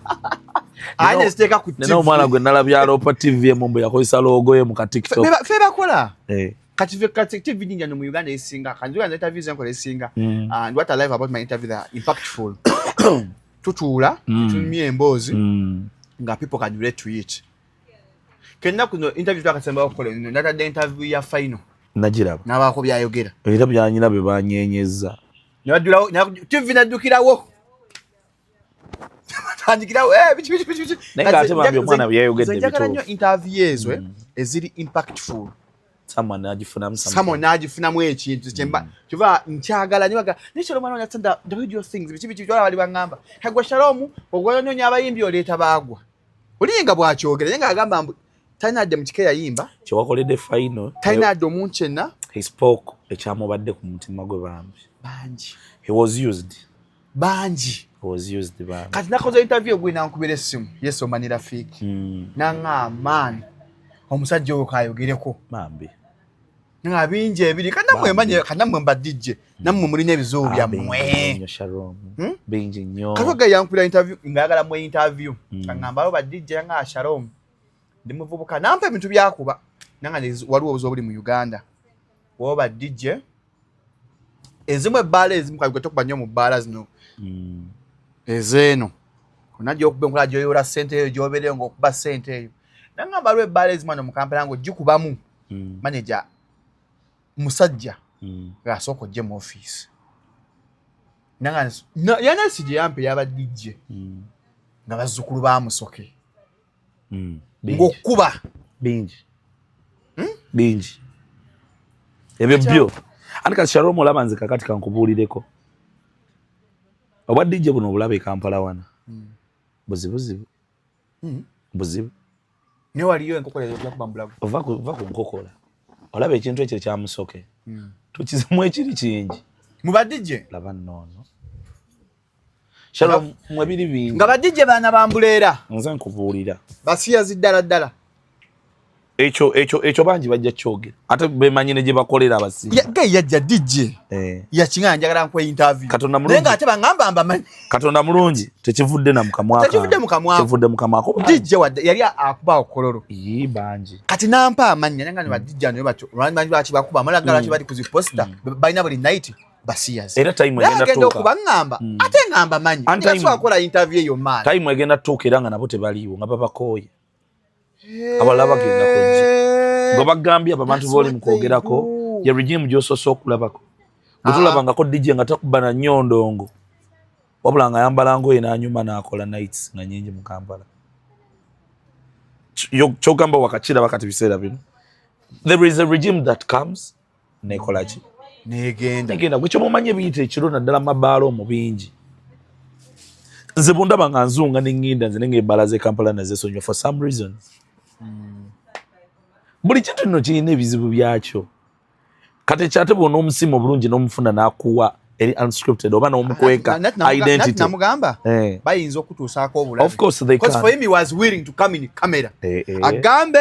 Speaker 1: Aye ne ziteeka ku
Speaker 2: Nina omwana
Speaker 1: TV.
Speaker 2: gwe nalabye aloopa TV emu mbu yakozesa logo ye mu ka TikTok.
Speaker 1: Ffe bakola.
Speaker 2: Eh.
Speaker 1: Kati ffe kati TV nyingi ano mu Uganda esinga. Kati Uganda interviews enkola esinga. And what I love about my interview, they are impactful. Tutuula, tunyumya emboozi nga people can relate to it. Kenna kuno interview twakasemba okukola eno, natadde interview ya final.
Speaker 2: Nagiraba.
Speaker 1: N'abaako byayogera.
Speaker 2: Era byanyina bye banyenyeza.
Speaker 1: Ne baddulawo, TV naddukirawo. Tandikirawo, biki, biki, biki, biki.
Speaker 2: Naye ng'ate bambi omwana bye yayogedde
Speaker 1: Nze njagala nnyo
Speaker 2: bituufu.
Speaker 1: interview ezo eziri impactful.
Speaker 2: Someone n'agifunamu something.
Speaker 1: Someone n'agifunamu ekintu kyemba kyova nkyagala nnyo baga naye Shalom, understand the way you do things, biki biki byala bali baŋŋamba kagwa Shalom ogwanoonya abayimbi oleeta baagwa olinga bw'akyogera naye ng'agamba mbu talina adde mu kika eyayimba.
Speaker 2: Kyewakoledde final.
Speaker 1: Talina adde omuntu yenna.
Speaker 2: He spoke ekyamubadde ku mutima gwe bambi.
Speaker 1: Bangi.
Speaker 2: He was used.
Speaker 1: Bangi.
Speaker 2: He was used bambi.
Speaker 1: Kati nakoze interview ogwe nankubira essimu yes omanyi Rafiiki naŋŋamba maani omusajja oyo kayogereko
Speaker 2: Bambi.
Speaker 1: Nga bingi ebiri kanammwe manye kanammwe mbadijje nammwe mulina ebizibu
Speaker 2: Ah,
Speaker 1: byammwe.
Speaker 2: bingi nnyo, Shalom. Bingi nnyo.
Speaker 1: Katoga yankubira interview ng'ayagala mwe interview kaŋŋamba abo badijje nga Shalom ndi muvubuka nampa ebintu byakuba nanga waliwo obuzibu obuli mu Uganda woba DJ ezimu ebbaala ezimu kati gwe tokuba nnyo mu bbaala zino ezeeno onajja okuba enkola gyoyola ssente eyo gyobeereyo ng'okuba ssente eyo nangamba waliwo ebbaala ezimu wano mu Kampala ng'ogikubamu manager musajja ng'asooka ojje mu ofiisi nanga yanasi gye yampa eyaba DJ nga bazzukulu ba Musoke
Speaker 2: Bingi.
Speaker 1: ng'okkuba.
Speaker 2: Bingi bingi ebyo byo. Ate kati Shalom olaba nze kakati kankubuulireko obwa DJ buno obulaba e Kampala wana buzibuzibu buzibu.
Speaker 1: Naye waliyo enkokola ezokuba mubulago.
Speaker 2: Ova ku nkokola olaba ekintu ekyo ekyamusoke tukizimu ekiri kingi.
Speaker 1: Mu ba DJ.
Speaker 2: Laba nnoono Shalom mwe biri bingi.
Speaker 1: Nga ba DJ baana bambuleera.
Speaker 2: Nze nkubuulira.
Speaker 1: Basiyazi ddala ddala.
Speaker 2: Ekyo bangi bajja kyogera ate bemanyi ne gye bakolera abasinga.
Speaker 1: Ge yajja DJ yakiŋŋamba njagala nkuwe interview.
Speaker 2: Katonda
Speaker 1: naye
Speaker 2: mulungi.
Speaker 1: Ng'ate baŋŋamba mbamanyi.
Speaker 2: Katonda mulungi tekivudde na mukamwa.
Speaker 1: Tekivudde mu kamwa.
Speaker 2: Kivudde mu kamwa ko.
Speaker 1: DJ wadde yali akuba okololo.
Speaker 2: Ii, bangi.
Speaker 1: Kati nampa amannya nanga ne ba DJ naye batyo lwaki lwaki bakuba amala lwaki bali ku zi poster balina buli night basiyazi.
Speaker 2: Era time
Speaker 1: naye
Speaker 2: egenda
Speaker 1: agenda
Speaker 2: tuuka.
Speaker 1: okuba ŋŋamba ate ŋŋamba manyi
Speaker 2: And time-
Speaker 1: nga akola interview eyo maani.
Speaker 2: Time egenda tuuka era nga nabo tebaliiwo nga babakooye abalala bagenda kujja nga bagambye abo abantu
Speaker 1: That's
Speaker 2: booli mu
Speaker 1: what they
Speaker 2: kwogerako
Speaker 1: do.
Speaker 2: ye regime gy'osoose okulabako bwe tulabangako DJ nga takuba na nnyondongo wabula nga ayambala ngoye n'anyuma n'akola nights nga nyingi mu Kampala. Kyogamba wakakiraba kati biseera bino there is a regime that comes nekola ki?
Speaker 1: Negenda.
Speaker 2: Negenda gwe kyomumanyi ebiyita ekiro naddala mabaala omwo bingi. Nze bundaba nga nzunga neŋŋinda nze nenga ebbaala z'e Kampala nazesonyiwa for some reasons. Buli kintu nno kirina ebizibu byakyo. Kati ekyate bwona omusiima obulungi n'omufuna n'akuwa eri unscripted oba n'omukweka identity.
Speaker 1: Namugamba
Speaker 2: Eh.
Speaker 1: bayinza okutuusaako obulabe.
Speaker 2: Of course they
Speaker 1: Because
Speaker 2: can.
Speaker 1: for him he was willing to come in camera
Speaker 2: Eh, eh.
Speaker 1: agambe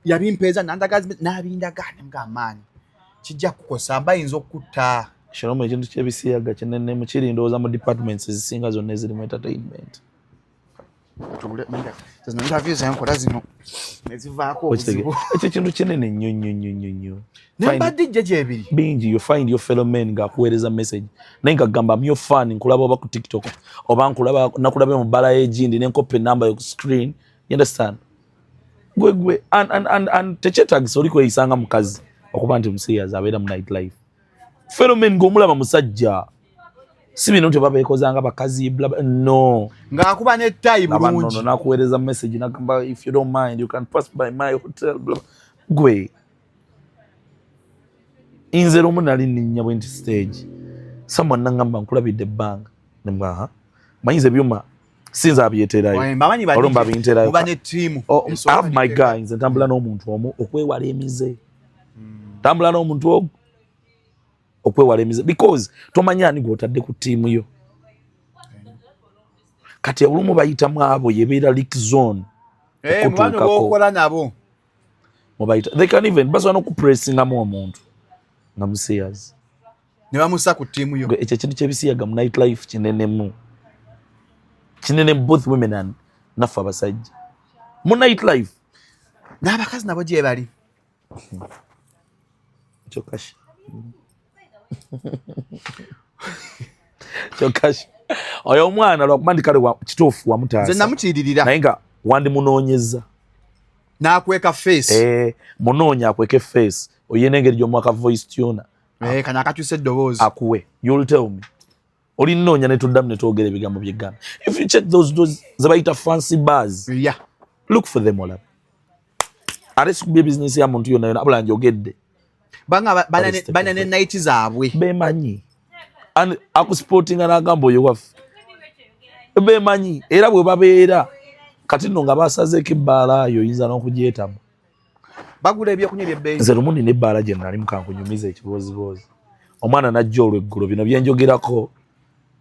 Speaker 1: yabimpeeza nandaga n'abindaga nemugamba maani kijja kukosa bayinza okutta.
Speaker 2: Shalom, ekintu kyebisiyaga kinene mukiri ndowooza mu departments ezisinga zonna ezirimu entertainment.
Speaker 1: Tubule zino interview zenkola zino nezivaako obuzibu.
Speaker 2: Ekyo kintu kinene nnyo nnyo nnyo nnyo nnyo.
Speaker 1: Ne mbadde jje gyebiri.
Speaker 2: Bingi, you find your fellow men ng'akuweereza message naye nga gamba am your fan, nkulaba oba ku TikTok oba nkulaba nakulabye mu bbala y'egindi ne nkoppa enamba yo ku screen, you understand? Gwe gwe and tekyetagisa oli kweyisanga mukazi okuba nti musiyazi abeera mu night life. Fellow men ng'omulaba musajja, si bino nti oba beekozanga bakazi bla bla, no.
Speaker 1: Ng'akuba ne ttayi bulungi.
Speaker 2: No, nakuweereza message nagamba if you don't mind you can pass by my hotel bla bla. Gwe nze lumu nali nninnya bwe nti stage, someone nangamba nkulabidde ebbanga, nemba aha, manyiza ebyuma sinza abyeterayo olwo mbabinterayo.
Speaker 1: Muba ne ttiimu.
Speaker 2: Oh, I have my guy, nze ntambula n'omuntu omu okwewala emize. Ntambula n'omuntu ogu okwewala emize because tomanya ani gw'otadde ku ttiimu yo. Kati olumu bayitamu abo yebeera leak zone.
Speaker 1: Eh, mu bano b'okola nabo.
Speaker 2: Mubayita, they can even basobola n'okupressingamu omuntu nga musiyazi
Speaker 1: ne bamussa ku ttiimu yo.
Speaker 2: Ekyo ekintu ky'ebisiyaga mu night life kinenemu, kinene, both women and naffe abasajja mu night life.
Speaker 1: N'abakazi nabo gye bali.
Speaker 2: Kyokka kyokka oyo omwana lwakuba nti kale kituufu wamutaasa.
Speaker 1: Nze namukiiririra.
Speaker 2: Naye nga wandimunoonyeza.
Speaker 1: N'akweka face.
Speaker 2: Eh, munoonya akweke face, oyina engeri gy'omuwaka voice tuner.
Speaker 1: Eh, kano akakyusa eddoboozi.
Speaker 2: Akuwe, you'll tell me. Olinoonya ne tuddamu ne twogera ebigambo by'eggamba. If you check those ze bayita fancy bars.
Speaker 1: Yeah.
Speaker 2: Look for them olaba. Ate sikubye bizinesi ya muntu yonna yonna, abula njogedde.
Speaker 1: Banga bana ne night zaabwe.
Speaker 2: Bemanyi. And akusupportinga n'agamba oyo waffe. Bemanyi era bwe babeera kati nno nga basazeeko ebbaala yo oyinza n'okugyetamu.
Speaker 1: Bagula ebyokunywa eby'ebbeeyi.
Speaker 2: Nze lumu nina ebbaala gye nalimu, kankunyumiza ekibooziboozi. Omwana n'ajja olw'eggulo, bino bye njogerako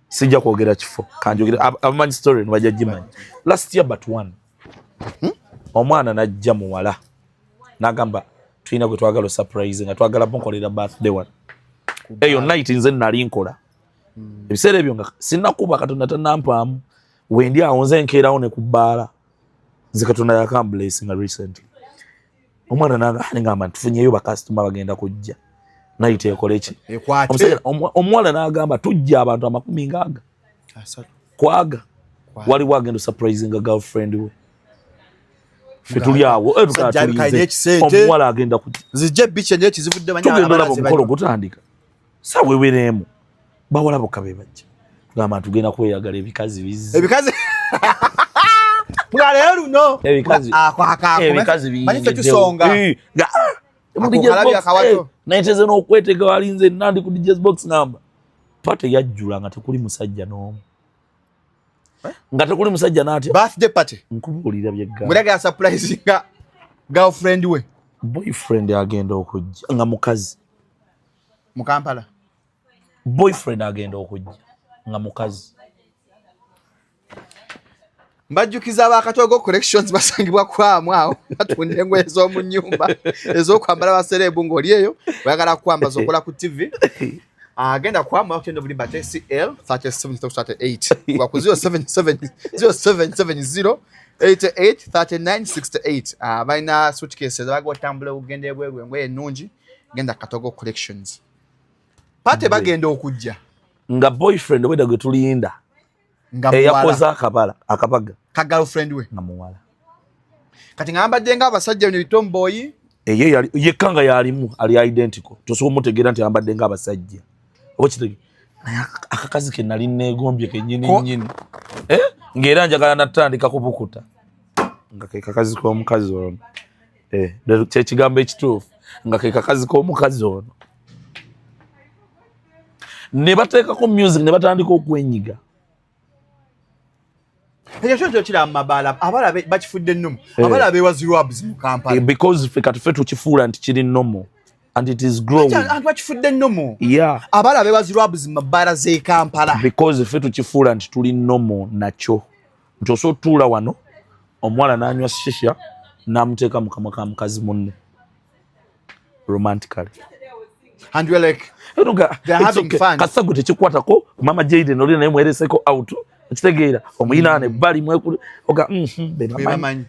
Speaker 2: sijja kwogera kifo, kanjogere abamanyi story bajja gimanya. Last year but one. Omwana n'ajja muwala n'agamba tulina gwe twagala surprise nga twagala mukolera birthday one. Eyo night nze nali nkola. Ebiseera ebyo nga sinnakuba Katonda tannampaamu, wendi awo nze nkeerawo ne ku bbaala. Nze Katonda yakamblessinga recently. Omwana nanga ngamba tufunyeyo bakasitoma bagenda kujja. Night ekole ki?
Speaker 1: Ekwate.
Speaker 2: Omuwala n'agamba tujja abantu 20 kwaga. Waliwo agenda surprisinga girlfriend we. Ffe tuli awo, omuwala agenda kujja.
Speaker 1: Zijje bichi enye kizivudde banya.
Speaker 2: Tugenda olaba omukolo gutandika. Saawa ewereemu. Bawala bokka be bajja. Tugamba tugenda kweyagala ebikazi bizzi.
Speaker 1: Ebikazi. Nga leero luno.
Speaker 2: Ebikazi. Ebikazi
Speaker 1: Manyi ffe tusonga.
Speaker 2: Naye n'okwetega walinze nandi ku DJ's box ngamba. Party yajjula nga tekuli musajja n'omu. Nga tekuli musajja n'atya.
Speaker 1: Birthday party.
Speaker 2: Nkubuulira by'eggamba.
Speaker 1: Mulaga surprise nga girlfriend we.
Speaker 2: Boyfriend agenda okujja nga mukazi.
Speaker 1: Mu Kampala.
Speaker 2: Boyfriend agenda okujja nga mukazi.
Speaker 1: Mbajjukiza aba Katoogo Collections basangibwa kwamu awo batunda engoye ez'omu nnyumba ez'okwambala basereebu ng'oli eyo oyagala kwambaza okola ku TV. Agenda kwamu akutenda obulimba TCL 3738 kuba ku 077 0770 88 39 68. Balina suitcase ezabaga otambula okugenda ebweru, engoye ennungi, genda Katoogo Collections. Party bagenda okujja
Speaker 2: nga boyfriend obwedda gwe tulinda eyakoze akabala akabaga
Speaker 1: ka girlfriend we
Speaker 2: nga muwala.
Speaker 1: Kati ngambadde nga abasajja bino bitomboyi
Speaker 2: eye yekka nga yalimu ali identical, tosobola omutegeera nti ayambadde nga abasajja oba kitege. Naye akakazi ke nali neegombye kennyini nnyini, ng'era njagala natandika kubukuta nga ke kakazi k'omukazi ono, kyekigambo ekituufu, nga ke kakazi k'omukazi ono. Ne bateekako music ne batandika okwenyiga.
Speaker 1: Ekyo kyo kiri mu mabaala, abaala bakifudde nnomo, abaala beewa zirwabs mu Kampala.
Speaker 2: Because ffe kati ffe tukifuula nti kiri nnomo and it is growing.
Speaker 1: Abantu bakifudde nnomo.
Speaker 2: Yeah.
Speaker 1: Abaala beewa zirwabs mu mabaala z'e Kampala.
Speaker 2: Because ffe tukifuula nti tuli nnomo nakyo. Nti osobola otuula wano omuwala n'anywa shisha n'amuteeka mu kamwa ka mukazi munne. Romantically.
Speaker 1: And we're like, they're having fun.
Speaker 2: Kasa gwe tekikwatako, Mama Jaden oli naye mwereseko out. Okitegeera, omuyina nebbali mwekulu oga
Speaker 1: Bebamanyi.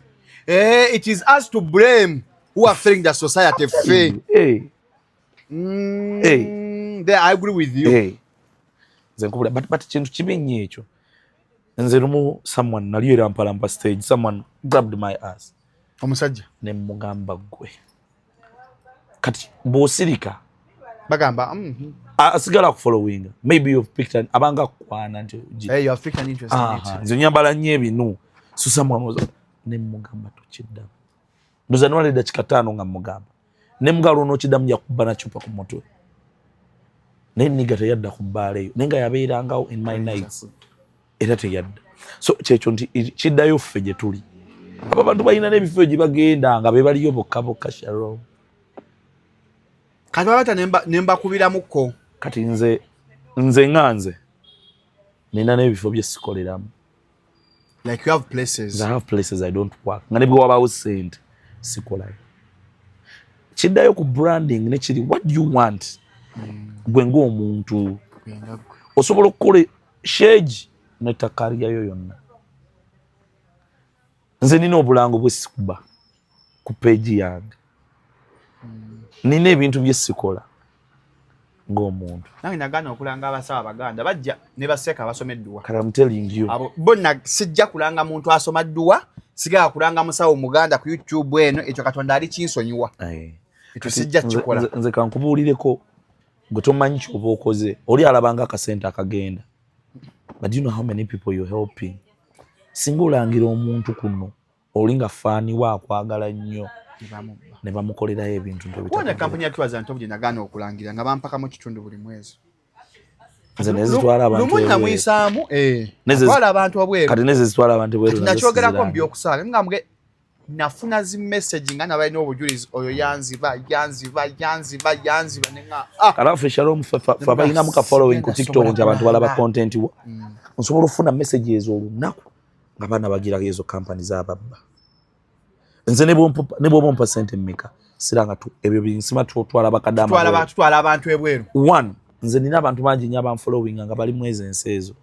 Speaker 1: Eh, it is us to blame who are failing the society ffe. There I agree with you.
Speaker 2: Nze nkubula, but kintu kibi nnyo ekyo. Nze lumu someone nali era mpalampa stage, someone grabbed my ass.
Speaker 1: Omusajja.
Speaker 2: Ne mugamba, "Gwe kati bw'osirika,"
Speaker 1: Bagamba,
Speaker 2: asigala kufollowinga. Maybe you've picked an, abanga kukwana nti
Speaker 1: Hey, you have picked an interest in it.
Speaker 2: Nze nyambala nnyo ebinu. So someone was, ne mugamba, "Tokiddamu." Ndoza niwala eddakiika 5 nga mugamba, ne mugala, "Onookiddamu, nja kubba nacupa ku mutwe." Naye nigga teyadda ku bbaala eyo, naye nga yabeerangawo in my nights, era teyadda. So kyekyo nti kiddayo ffe gye tuli. Abo abantu balina n'ebifo gye bagenda nga be baliyo bokka bokka, Sharon.
Speaker 1: Kati babata ne mbakubiramuko.
Speaker 2: Kati nze nga nze nina n'ebifo bye sikoleramu.
Speaker 1: Like you have places.
Speaker 2: I have places I don't work, nga ne bwe wabaawo sente sikolayo. Kiddayo ku branding nekiri, what do you want gwe ng'omuntu? Osobola okukola shage netakariyayo yonna. Nze nina obulango bwe sikuba ku page yange, nina ebintu bye sikola ng'omuntu.
Speaker 1: Nange nagaana okulanga abasawo abaganda bajja ne baseeka abasoma edduwa.
Speaker 2: Kati I'm telling you.
Speaker 1: Abo bonna sijja kulanga muntu asoma dduwa, sigala kulanga musawo muganda ku YouTube eno. Ekyo Katonda ali kinsonyiwa. Ekyo sijja kikola.
Speaker 2: Nze kankubuulireko, gwe tomanyi kyoba okoze. Oli alabanga akasente akagenda, but do you know how many people you're helping? Singa olangira omuntu kuno, oli nga fan we akwagala nnyo, ne bamukolerayo ebintu nti
Speaker 1: Kuona kampuni ya Twaza Ntovu gye nagaana okulangira nga bampakamu kitundu buli mwezi.
Speaker 2: Nze nezitwala abantu
Speaker 1: Lumu
Speaker 2: ebweru.
Speaker 1: namuyisaamu atwala abantu wabweru.
Speaker 2: Kati neze zitwala abantu ebweru.
Speaker 1: Kati
Speaker 2: nazo
Speaker 1: nakyogerako mu
Speaker 2: sizirangira.
Speaker 1: byokusaaga nga muge nafuna zi message nga nabalina obujulizi, oyo yanziba, yanziba, yanziba, yanziba, nenga ah.
Speaker 2: Kalafu Shalom, fe abalinamu ka following ku
Speaker 1: Sigenda
Speaker 2: TikTok
Speaker 1: sobola
Speaker 2: nti abantu balaba
Speaker 1: kulanga.
Speaker 2: content wo, nsobola okufuna message ezo olunaku nga baana bagira ezo kampani zababba. Nze ne bw'oba ompa sente mmeka, siranga ebyo binsima tutwala bakadama.
Speaker 1: Tutwala abantu ebweru.
Speaker 2: One, nze nina abantu bangi nnyo abanfollowinga nga bali mu ezo ensi ezo.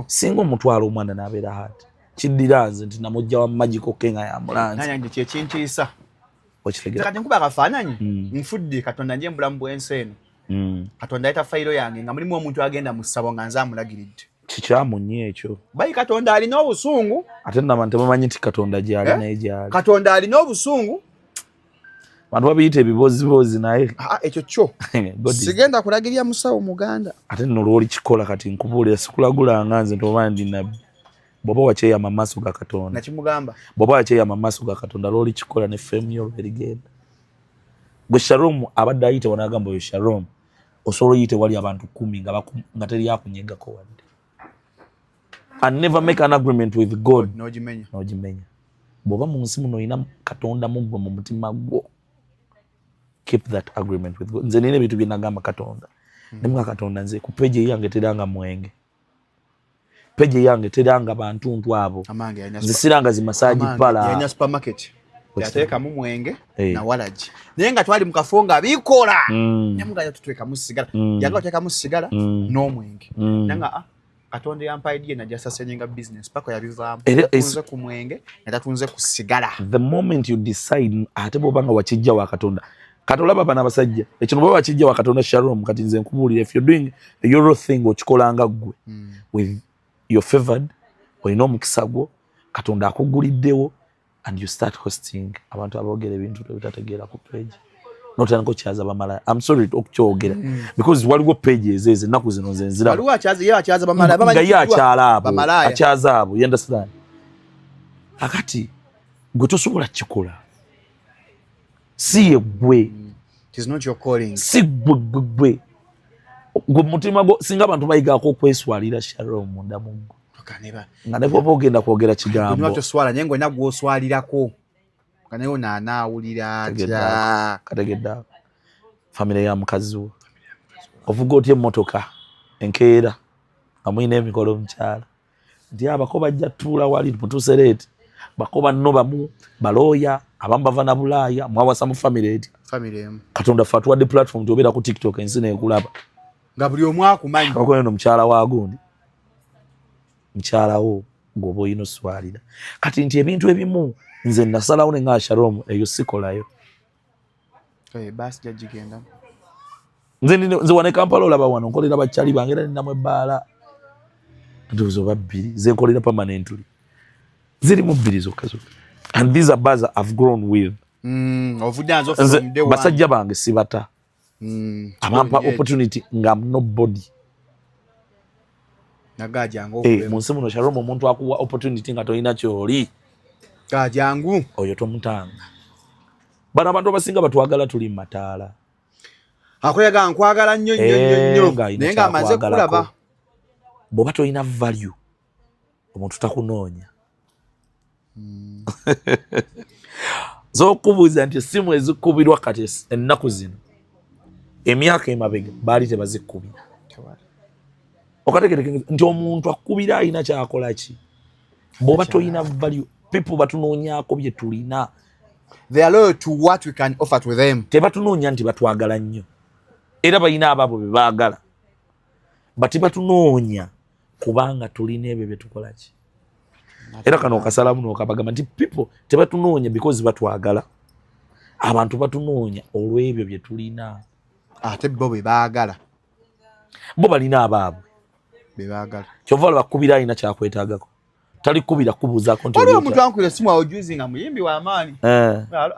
Speaker 2: Singa omutwala omwana n'abeera hard, kiddira nze nti namujja wa magical ke nga yamulanze.
Speaker 1: Nanyange kyekintiisa.
Speaker 2: Okitegera?
Speaker 1: Kati nkuba akafaananyi, nfudde Katonda nje mbulamu bw'ensi eno. Katonda ayita fayiro yange nga mulimu omuntu agenda mu ssabo nga nze amulagiridde.
Speaker 2: Kikyamu nnyo ekyo.
Speaker 1: Bayi, Katonda alina obusungu.
Speaker 2: Ate nno abantu tebamanyi nti Katonda gyali.
Speaker 1: Eh?
Speaker 2: Naye gyali.
Speaker 1: Katonda alina obusungu.
Speaker 2: Abantu babiyita ebibozibozi, naye
Speaker 1: Ah, ekyo kyo
Speaker 2: God is-
Speaker 1: sigenda kulagirira musawo muganda.
Speaker 2: Ate nno lw'olikikola, kati nkubuulira, sikulagulanga nze nti oba ndi nabbi, bw'oba wakyeyama mu maaso ga Katonda,
Speaker 1: Nakimugamba.
Speaker 2: bw'oba wakyeyama mu maaso ga Katonda, lw'olikikola ne fame yo lwerigenda. Gwe Shalom abadde ayite wanagamba oyo Shalom, osobola oyite wali abantu 10 nga teri akunyegako wadde, and never make an agreement with God.
Speaker 1: N'ogimenya.
Speaker 2: N'ogimenya. Bw'oba mu nsi muno olina Katonda muggwe mu mutima gwo, keep that agreement with God. Nze nina ebintu bye nagamba Katonda, nemuga Katonda, nze ku page eyange teranga mwenge, page eyange teranga bantuntu abo.
Speaker 1: Amange yalina
Speaker 2: Nze siranga zi massage
Speaker 1: Amange
Speaker 2: parlour.
Speaker 1: yalina supermarket, yateekamu mwenge nawalagi, naye nga twali mu kafo nga bikola. Namugaa tuteekamu sigala. Yanga oteekamu sigala n'omwenge. Nanga ah, Katonda yampa idea najja sustaininga business paka yabivaamu. Tatunze ku mwenge nga tatunze ku sigala.
Speaker 2: The moment you decide, ate bw'oba nga wakijja wa Katonda, kati olaba bano abasajja, ekino bw'oba wakijja wa Katonda, Shalom, kati nze nkubuulira, if you're doing your thing, okikolanga ggwe with your favored, olina omukisa gwo, Katonda akuguliddewo, and you start hosting abantu aboogera ebintu tebitategeera ku page, notandika okyaza bamalaya. I'm sorry okukyogera, because waliwo page ezeezo ennaku zino nze nziraba.
Speaker 1: Waliwo akyaza, ye akyaza bamala.
Speaker 2: Nga ye akyala abo.
Speaker 1: Bamalaaya.
Speaker 2: Akyaza abo, you understand? Akati gwe tosobola kikola, si ye gwe.
Speaker 1: It is not your calling.
Speaker 2: Si gwe, gwe gwe gwe mutima gwo. Singa abantu bayigako okweswalira, Shalom, munda mu ggwe, nga ne bwoba ogenda kwogera kigambo,
Speaker 1: Toswala, naye ngaolina gwoswalirako, nga naye ono anaawulira atya?
Speaker 2: Kategedde ako, famire ya mukazi wo, ovuga otya emmotoka enkeera nga mulina emikolo, omukyala nti abako bajja tuula wali mutuuse late, bako banno bamu balooya, abamu bava na Bulaaya, mwawasa mu famire etya?
Speaker 1: Famire emu.
Speaker 2: Katonda ffe atuwadde platform tiobeera ku TikTok, ensi neekulaba.
Speaker 1: Nga buli omu akumanyi.
Speaker 2: Abakono omukyala wa gundi. Mukyalawo gwoba olina oswalira. Kati nti ebintu ebimu nze nasalawo ne nga Shalom eyo sikolayo.
Speaker 1: Baasi jagigenda.
Speaker 2: Nze wane Kampala olaba wano nkolera bakyali bange era ninamu ebbaala ndowooza oba bbiri zenkolera permanently, zirimu bbiri zokka zokka, and these are bars I've grown with.
Speaker 1: Ovudde
Speaker 2: nze basajja bange sibata. Abampa opportunity nga I'm nobody.
Speaker 1: Nagajangu.
Speaker 2: Mu nsi muno, Shalom, omuntu akuwa opportunity nga tolina kyoli,
Speaker 1: gajangu.
Speaker 2: Oyo tomutanga. Bano abantu abasinga batwagala tuli mu mataala.
Speaker 1: Akoyaga nkwagala nnyo nnyo nnyo nnyo.
Speaker 2: Ng'alina
Speaker 1: naye ng'amaze
Speaker 2: kyakwagalako.
Speaker 1: Kulaba.
Speaker 2: Bw'oba tolina value, omuntu takunoonya. Zokubuuza nti essimu ezikubirwa kati ennaku zino, emyaka emabega baali tebazikubira. Okategereke nti omuntu akubira alina kyakola ki. Bw'oba tolina value, people batunoonyaako bye tulina.
Speaker 1: They are loyal to what we can offer to them.
Speaker 2: Tebatunoonya nti batwagala nnyo, era balina abaabwe be baagala, bati batunoonya kubanga tulina ebyo byetukola ki. Era kano okasalamu nokabagamba nti people tebatunoonya because batwagala, abantu batunoonya olw'ebyo bye tulina.
Speaker 1: Ate bo be baagala.
Speaker 2: Bo balina abaabwe.
Speaker 1: Be baagala.
Speaker 2: Kyova olaba kubira alina kyakwetaagako, tali kubira kubuuzaako nti
Speaker 1: waliwo
Speaker 2: oli
Speaker 1: omuntu ankubira essimu awo juzi nga muyimbi w'amaanyi.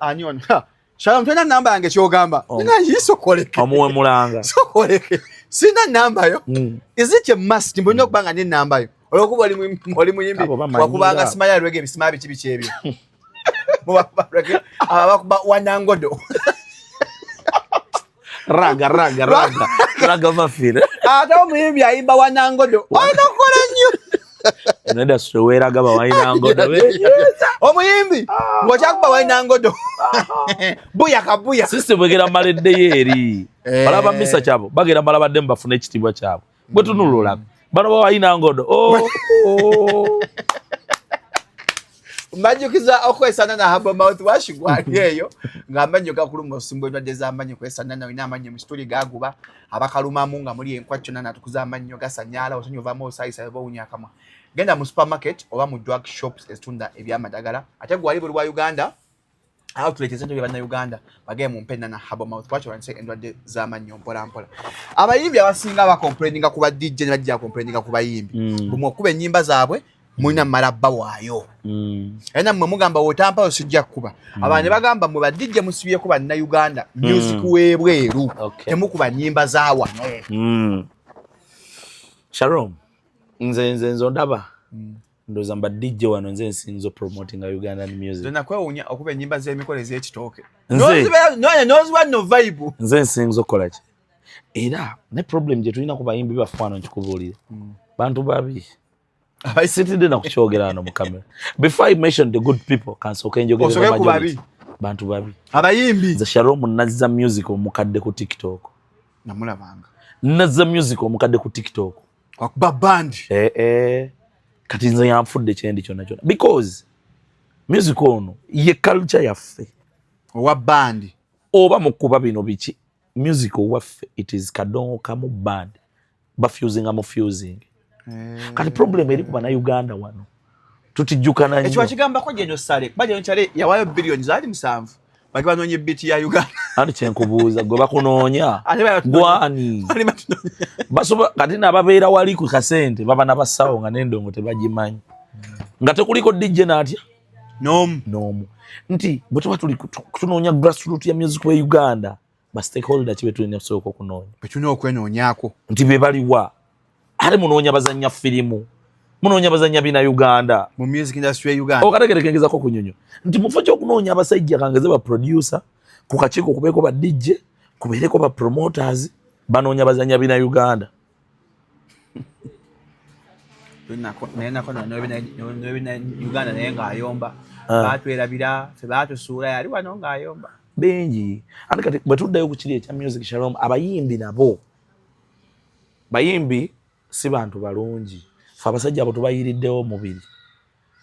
Speaker 1: Ani ono? Ha, Shalom, tolina namba yange kyogamba?
Speaker 2: Oh.
Speaker 1: Nina sokoleke.
Speaker 2: Omuwemulanga.
Speaker 1: Sokoleke, sina namba yo. Is it a must mbu olina okuba nga nenamba yo olwokuba oli muyimbi?
Speaker 2: Abo bamanyi
Speaker 1: wakubanga
Speaker 2: nga.
Speaker 1: Simanya reggae, ebisima biki biki ebyo. Mubakuba reggae, abo bakuba wanangodo.
Speaker 2: Ragga ragga ragga ragga mafire.
Speaker 1: Ate omuyimbi ayimba wanangodo olina okukola nnyo.
Speaker 2: Eno industry weeraga bawainangodo.
Speaker 1: Omuyimbi ng'okyakuba wainangodo, buya kabuya.
Speaker 2: System egera maleddeyo eri.
Speaker 1: Eh.
Speaker 2: Balaba misa kyabo bagera mala baddemu bafune ekitiibwa kyabwe. Bwe tunula olaba bano bawainangodo, oh, oh.
Speaker 1: Mbajjukiza okukozesa Nana Herbal mouthwash gwali eyo ng'amannyo gakuluma, osimba endwadde z'amannyo. Kozesa Nana. Olina amannyo mu kituli gaguba, abakalumamu nga muli enkwacyo, Nana atukuza amannyo, gasanyaala, osonyi ovaamu osaayisa oba owunya akamwa. Genda mu supermarket oba mu drug shops ezitunda ebyamadagala. Ate gwali buli wa Uganda outlet ezento bya Bannayuganda, bagende mumpe Nana Herbal mouthwash olwanyise endwadde z'amannyo mpola mpola. Abayimbi abasinga bacomplaininga ku ba DJ ne bajja complaininga ku bayimbi. Bwe okuba ennyimba zaabwe mulina mmala bbawaayo. Era nammwe mugamba wotampayo sijja kukuba. Abantu ne bagamba mwe ba DJ musibyeko Bannayuganda music w'ebweru. Temukuba nnyimba za wano.
Speaker 2: Shalom, nze ondaba ndowooza mba DJ wano nze nsinza promotinga Ugandan music.
Speaker 1: Nze nakwewuunya okuba ennyimba z'emikolo ez'ekitooke.
Speaker 2: Nze
Speaker 1: Noziba nno vibe.
Speaker 2: Nze nsinza okukola ki, era ne problem gye tulina ku bayimbi baffe wano, nkikubuulire, bantu babi. Sitidde na kukyogera wano mu kamera. Before I mention the good people, kansooke njogere
Speaker 1: Osooke ku
Speaker 2: majority.
Speaker 1: babi.
Speaker 2: Bantu babi.
Speaker 1: Abayimbi.
Speaker 2: Nze Shalom nazza music omukadde ku TikTok.
Speaker 1: Namulabanga.
Speaker 2: Nazza music omukadde ku TikTok.
Speaker 1: Wakuba band.
Speaker 2: Eh, eh. Kati nze yanfudde kyendi kyonna kyonna because music ono ye culture yaffe.
Speaker 1: Owa band.
Speaker 2: Oba mukuba bino biki, music owaffe, it is Kadongo Kamu band bafusinga mu fusing. Kati problem eri ku Bannayuganda wano tutijjukana
Speaker 1: ekyo
Speaker 2: nnyo.
Speaker 1: Wakigambako Geno Sale, kuba Geno Sale yawaayo biliyoni zaali 7 bage banoonya ebeat ya Uganda.
Speaker 2: Anti kyenkubuuza, gwe bakunoonya
Speaker 1: Ate batunoonya.
Speaker 2: gwani?
Speaker 1: Bali batunoonya.
Speaker 2: Basobola kati nababeera wali ku kasente baba nabasawo nga n'endongo tebagimanyi, nga tekuliko DJ n'atya.
Speaker 1: N'omu.
Speaker 2: N'omu nti bwe tuba tuli tunoonya grassroot ya music we Uganda, ba stakeholder ki betulina okusooka okunoonya?
Speaker 1: Bwe tulina okwenoonyaako.
Speaker 2: Nti be baliwa? Ate munoonya bazannya firimu, munoonya bazannya bina Uganda
Speaker 1: mu music industry ya Uganda.
Speaker 2: Okategerekengezako kunyonyo nti mufo ky'okunoonya abasajja kangeze ba producer ku kakiiko, kubeeko ba DJ, kubeereko ba promoters, banoonya bazannya bina Uganda.
Speaker 1: Naye nako n'ebina Uganda naye ng'ayomba.
Speaker 2: Ah.
Speaker 1: Batwerabira ffe, batusuula, yali wano ng'ayomba.
Speaker 2: Bingi. Ate kati bwe tuddayo ku kiri ekya music, Shalom, abayimbi nabo bayimbi si bantu balungi. Fe abasajja abo tubayiriddewo omubiri,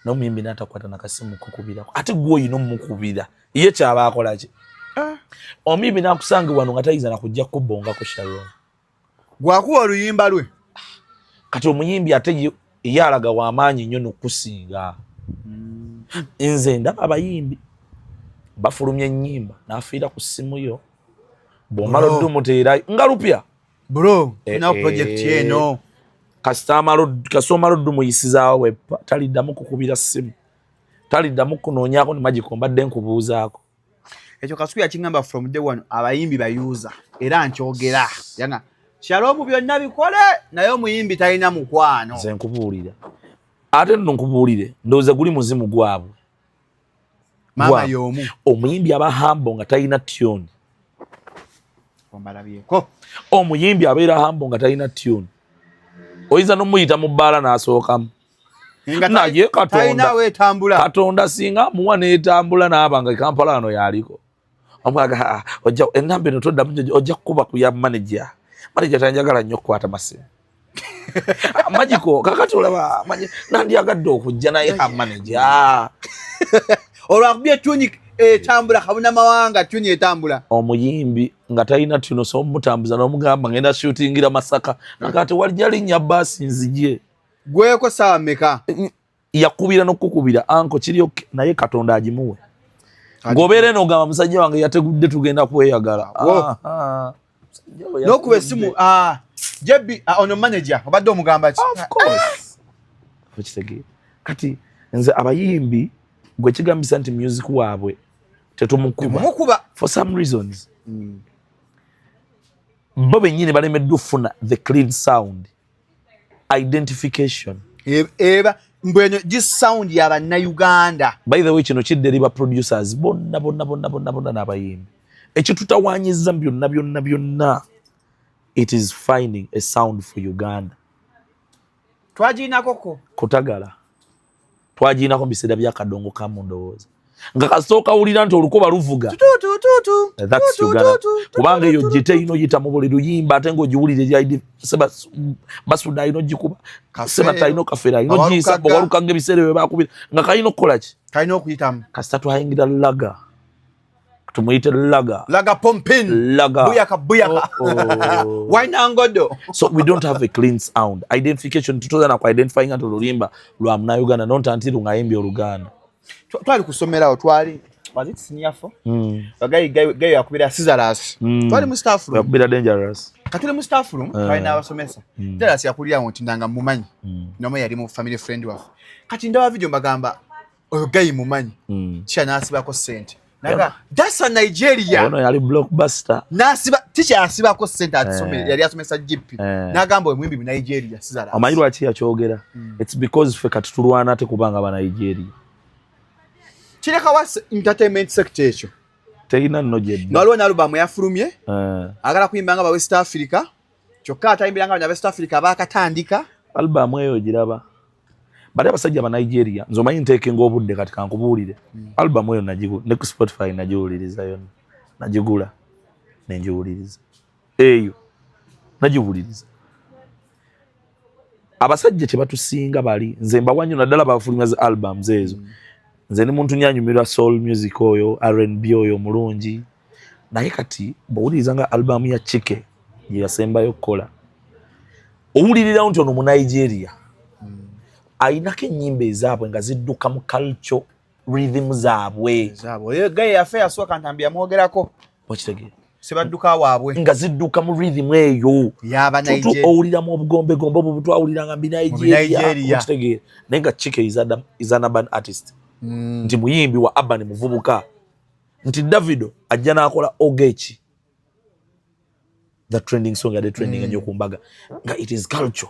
Speaker 2: n'omuyimbi n'atakwata nakasimu kukubirako, ate gwe oyina omukubira ye kyaba akola ki? Omuyimbi n'akusanga wano nga tayinza nakujja kubbongako, Shalom.
Speaker 1: Gwakuwa oluyimba lwe.
Speaker 2: Kati omuyimbi ate ye Ye alaga wamaanyi nnyo nokusinga. Nze ndaba abayimbi bafulumya ennyimba n'afiira ku ssimu yo, bw'omala
Speaker 1: Bro.
Speaker 2: oddumuteerayo nga lupya.
Speaker 1: Bro,
Speaker 2: Eh,
Speaker 1: tulinawo project
Speaker 2: eh.
Speaker 1: eno.
Speaker 2: Kasita omala oddumuyisizaawo weppa, taliddamu kukubira ssimu, taliddamu kunoonyaako ni Magical mbadde nkubuuzaako.
Speaker 1: Ekyo Kasuku yakiŋŋamba from day one, abayimbi bayuza, era nkyogera yanga Shalom byonna bikole, naye omuyimbi talina mukwano.
Speaker 2: Nze nkubuulira, ate nno nkubuulire, ndowooza guli muzimu gwabwe.
Speaker 1: Maama
Speaker 2: Gwabwe.
Speaker 1: y'omu.
Speaker 2: Omuyimbi aba humble nga talina tune.
Speaker 1: Ombalabyeko.
Speaker 2: Omuyimbi abeera humble nga talina tune, oyinza n'omuyita mu bbaala n'asookamu.
Speaker 1: Nga
Speaker 2: Naye Katonda-
Speaker 1: talinawo etambula.
Speaker 2: Katonda singa amuwa n'etambula, n'aba nga Kampala wano yaliko omwaga, "Ah, ojja enamba eno toddamu, ojja kukuba ku ya manager. Manager tanjagala nnyo okukwata masimu." Ah, Magical, kakati olaba nandyagadde okujja naye ha manager.
Speaker 1: Olwo akubye tune etambula kabuna mawanga, tune etambula.
Speaker 2: Omuyimbi nga talina tune, osobola omutambuza n'omugamba, "Ngenda shootingira Masaka," nakati walijja linnya baasi nzije.
Speaker 1: Gweko saawa mmeka?
Speaker 2: Yakubira n'okukubira anko kiri okay, naye Katonda agimuwe ng'obeera eno ogamba, "Musajja wange yategudde, tugenda kweyagala."
Speaker 1: Wo.
Speaker 2: Aha. Musajja we
Speaker 1: N'okuba
Speaker 2: yategudde.
Speaker 1: essimu, ah, Jebbi, ah, ono manager obadde omugamba ki?
Speaker 2: Of course, okitegeera. Kati nze abayimbi gwe kigambisa nti music waabwe tetumukuba.
Speaker 1: Mumukuba.
Speaker 2: For some reasons bo bennyini balemeddwa okufuna the clean sound identification.
Speaker 1: Eba mbweno gi sound ya bannayuganda.
Speaker 2: By the way, kino kidde eri ba producers bonna bonna bonna bonna bonna n'abayimbi. Ekitutawanyiza byonna byonna byonna, it is finding a sound for Uganda.
Speaker 1: Twagirinakoko.
Speaker 2: Kutagala twagirinako mu biseera byakadongo kamu, ndowooza nga kasooka wulira nti olukoba luvuga. That's Uganda, kubanga eyo gite ino yita mu buli luyimba, ate ng'ogiwulira eri Basuda alina ogikuba, Sebata alina, Kafeero alina ogiyisa, Bawalukaga ebiseera bye bakubira nga kalina okukola ki?
Speaker 1: Kalina okuyitamu.
Speaker 2: Kasita twayingira ragga, tumuyite ragga.
Speaker 1: Ragga pumping.
Speaker 2: Ragga.
Speaker 1: Buyaka buyaka.
Speaker 2: Oh.
Speaker 1: Wainangodo.
Speaker 2: So we don't have a clean sound identification. Tutoza na ku-identifying nti oluyimba lwa Munnayuganda, not until ng'ayimbye Oluganda.
Speaker 1: Twali kusomerawo, twali, was it senior four? Bagayi gayi yakubira Caesarus. Twali mu staff room.
Speaker 2: Yakubira Dangerous.
Speaker 1: Katuli mu staff room, twali n'abasomesa. Dangerous yakulirawo nti ndanga mumanyi. Nomwe yali mu family friend waffe. Kati ndaba video, mbagamba oyo guy mumanyi. Kisha n'asibako ssente. Naga, "That's a Nigeria."
Speaker 2: Ono yali blockbuster.
Speaker 1: N'asiba, teacher asibako ssente atusomere, yali asomesa GP.
Speaker 2: Eh.
Speaker 1: N'agamba oyo muyimbi mu Nigeria, Caesarus.
Speaker 2: Omanyi lwaki yakyogera? It's because ffe kati tulwana ate kubanga ba Nigeria.
Speaker 1: Kireka wa entertainment sector ekyo.
Speaker 2: Terina nno gyedda.
Speaker 1: Nga waliwo n'album yafulumye.
Speaker 2: Eh.
Speaker 1: Agala kuyimba nga ba West Africa. Kyokka atayimbira nga ba West Africa baakatandika.
Speaker 2: Album eyo ogiraba, bali abasajja ba Nigeria. Nze omanyi nteekenga obudde, kati kankubuulire. Album eyo ne ku Spotify nagiwuliriza yonna, nagigula nengiwuliriza eyo, nagiwuliriza. Abasajja kyebatusinga bali, nze mbawa nnyo, naddala bafulumya zi albums ezo. Nze ni muntu nyanyumirwa soul music oyo, R&B oyo omulungi, naye kati bw'owuliriza nga album ya Chike gye yasembayo okukola, owulirirawo nti ono mu Nigeria ayinako ennyimba ezaabwe nga zidduka mu culture rhythm zaabwe.
Speaker 1: Zaabwe. Oyo guy yaffe yasooka Ntambi yamwogerako.
Speaker 2: Okitegeera?
Speaker 1: Sebadduka waabwe.
Speaker 2: Nga zidduka mu rhythm eyo.
Speaker 1: Yaba
Speaker 2: Tutu
Speaker 1: Nigeria.
Speaker 2: owuliramu obugombegombe obwo bwetwawuliranga mu Nigeria.
Speaker 1: Nigeria.
Speaker 2: Okitegeera? Naye nga Chike is an urban artist, nti muyimbi wa urban muvubuka, nti Davido ajja n'akola Ogechi, the trending song yadde trending ennyo ku mbaga, nga it is culture.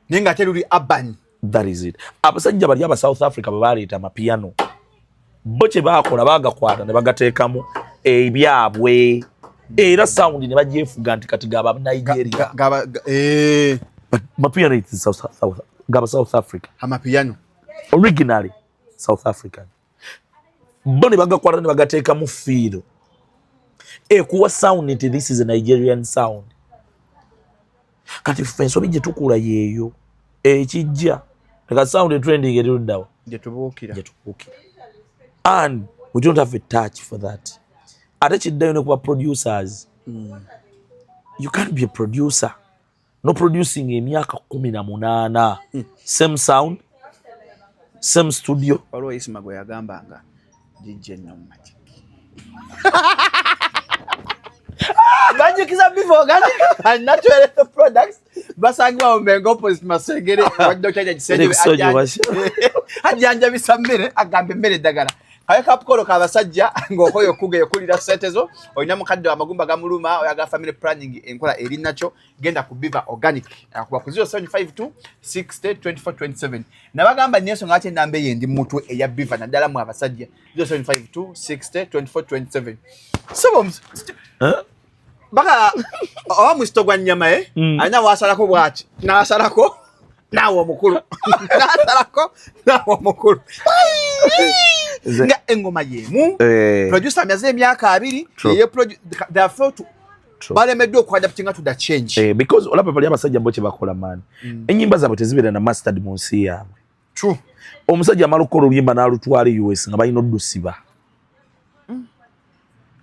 Speaker 1: Naye nga ate luli urban.
Speaker 2: That is it. Abasajja bali aba South Africa bwe baleeta amapiano, bo kye baakola baagakwata ne bagateekamu ebyabwe, era sound ne bagyefuga nti kati gaba Nigeria.
Speaker 1: Eh.
Speaker 2: But mapiano, it is gaba South Africa.
Speaker 1: Amapiano.
Speaker 2: Originally South African. Bo ne bagakwata ne bagateekamu feel ekuwa sound nti this is a Nigerian sound. Kati ffe ensobi gye tukula yeeyo ekijja leka sound trending eruddawa.
Speaker 1: Gye tubuukira.
Speaker 2: Gye tubuukira, and we don't have a touch for that. Ate kiddayo ne kuba producers. You can't be a producer. No producing emyaka 18, same sound, same studio.
Speaker 1: Waliwo Isima gwe yagambanga DJ Nomad Banjukiza before organic and natural products basangibwa mu Mengo opposite Masengere wa Dr. Kisenge. Ajjanjabisa mmere, agamba emmere eddagala. Kawe kapukolo kabasajja ng'okoye okuga ekulira ssente zo, olina mukadde amagumba gamuluma, oyagala family planning, enkola eri nakyo, genda ku Biva Organic akuba ku 0752 60 24 27. Nabagamba nnyo ensonga lwaki enamba eyo endi mu mutwe eya Biva, naddala mu abasajja, 0752 60 24 27. Sebo baka oba musito gwa nnyama e alina wasalako bwaki n'asalako naawe omukulu, n'asalako naawe omukulu nga engoma yemu, producer amyaze emyaka 20 ye balemeddwa okuadaptinga to the change.
Speaker 2: Because olaba bali abasajja bo kyebakola man, ennyimba zaabwe tezibeera na mastered mu nsi yaabwe. Omusajja amala okukola oluyimba n'alutwala US nga balina oddusiba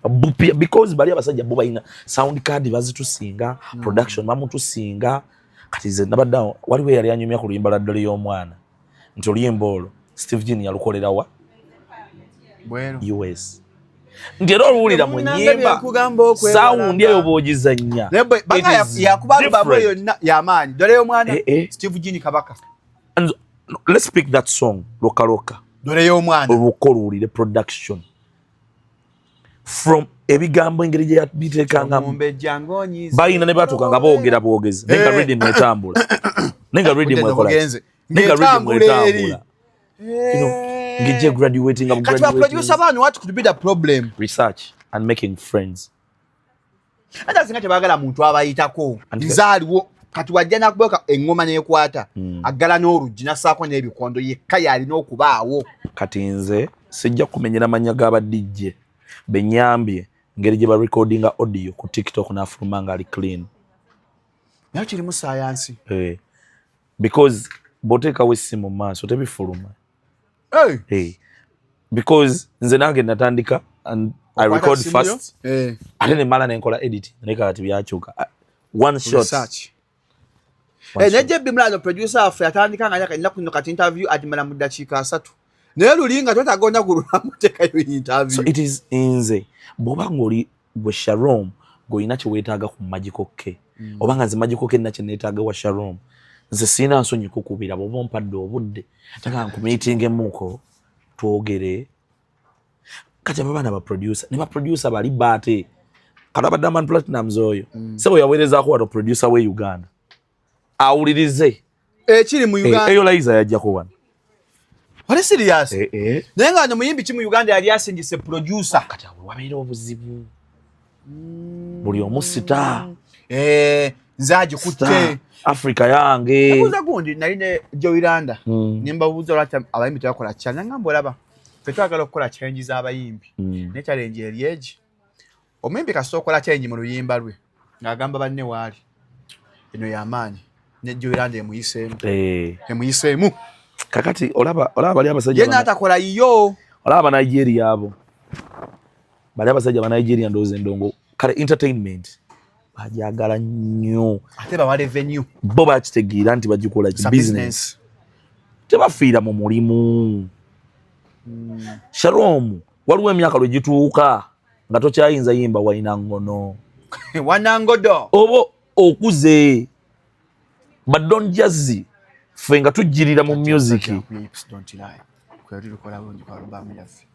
Speaker 2: bupya, because bali abasajja bo balina sound card bazitusinga, production bamutusinga. Kati ze nabadde awo, waliwo eyali anyumya ku luyimba lwa Ddole y'omwana nti oluyimba olwo Steve Jean yalukolera wa?
Speaker 1: Bweru.
Speaker 2: US. Nti era oluwulira mu nnyimba sound eyo bw'ogizannya
Speaker 1: yakuba alubamu yonna y'amaanyi, Ddole y'omwana. Steve Jean Kabaka.
Speaker 2: And let's pick that song loka loka.
Speaker 1: Ddole y'omwana.
Speaker 2: Oluko oluwulire production from ebigambo engeri gye yabiteekangamu. Balina ne batuuka nga boogera bwogezi naye nga rhythm etambula, naye nga rhythm ekola ki? Naye nga rhythm etambula, ng'ejja graduating nga
Speaker 1: Kati ba producer bano, what could be the problem?
Speaker 2: Research and making friends.
Speaker 1: Ate singa tebaagala muntu abayitako, nze aliwo kati wajja nakubeka eŋŋoma n'ekwata, aggala n'oluggi nassaako n'ebikondo, yekka yalina okubaawo.
Speaker 2: Kati nze sijja kumenyera mannya g'aba DJ benyambye ngeri gye barecordinga audio ku TikTok n'afuluma nga ali clean.
Speaker 1: Naye kirimu sayansi.
Speaker 2: Because bw'oteekawo essimu mu maaso tebifuluma.
Speaker 1: Hey.
Speaker 2: Because nze nange natandika and I
Speaker 1: Okwata
Speaker 2: record
Speaker 1: simu yo?
Speaker 2: first, ate nemala nenkola edit, naye kati byakyuka. Ah, one shot.
Speaker 1: Research.
Speaker 2: One
Speaker 1: Naye
Speaker 2: shot.
Speaker 1: JB Mulano producer waffe yatandika nga ennaku nno kati interview agimala mu ddakiika 30, naye luli nga twetaaga olunaku lulamu teekayo interview.
Speaker 2: So it is nze bw'oba ng'oli gwe Sharom ng'olina kye weetaaga ku Magical K, oba nga nze Magical K nina kye neetaaga wa Sharom, nze sirina nsonyi kukubira bw'oba ompadde obudde taka nkumeetingemuko twogere. Kati abo abaana ba producer ne ba producer bali baate kati aba Diamond Platnumz oyo sebo yaweerezaako wano producer we Uganda awulirize
Speaker 1: ekiri mu Uganda.
Speaker 2: Eyo Liza yajjako wano.
Speaker 1: Oli serious?
Speaker 2: Eh.
Speaker 1: Naye nga no muyimbi ki mu Uganda yali asingise producer?
Speaker 2: Kati awo wabeera obuzibu, buli omu star.
Speaker 1: Nze agikutte.
Speaker 2: Star Africa yange.
Speaker 1: Nabuuza gundi, nali ne Joey Landa, ne mbabuuza lwaki abayimbi tebakola challenge. Nangamba olaba ffe twagala okukola challenge z'abayimbi, ne challenge eri egi, omuyimbi kasita okola challenge mu luyimba lwe ng'agamba banne waali eno y'amaanyi, ne Joey Landa emuyiseemu, emuyiseemu.
Speaker 2: Kakati olaba bali abasajja
Speaker 1: Ye n'atakola yiyo.
Speaker 2: Olaba Nigeria abo bali abasajja ba Nigeria, ndowooza endongo kale entertainment bajagala nnyo.
Speaker 1: Ate bawa revenue.
Speaker 2: Bo bakitegeera nti bagikola ki
Speaker 1: It's a
Speaker 2: business.
Speaker 1: Business.
Speaker 2: Tebafiira mu mulimu. Shalom, waliwo emyaka lwe gituuka nga tokyayinza yimba walina ngono.
Speaker 1: Wanangodo.
Speaker 2: Oba okuze but don't jazz ffe nga tujjirira mu music.
Speaker 1: Hips Don't Lie. Kwe tulikola bulungi ku alubamu yaffe.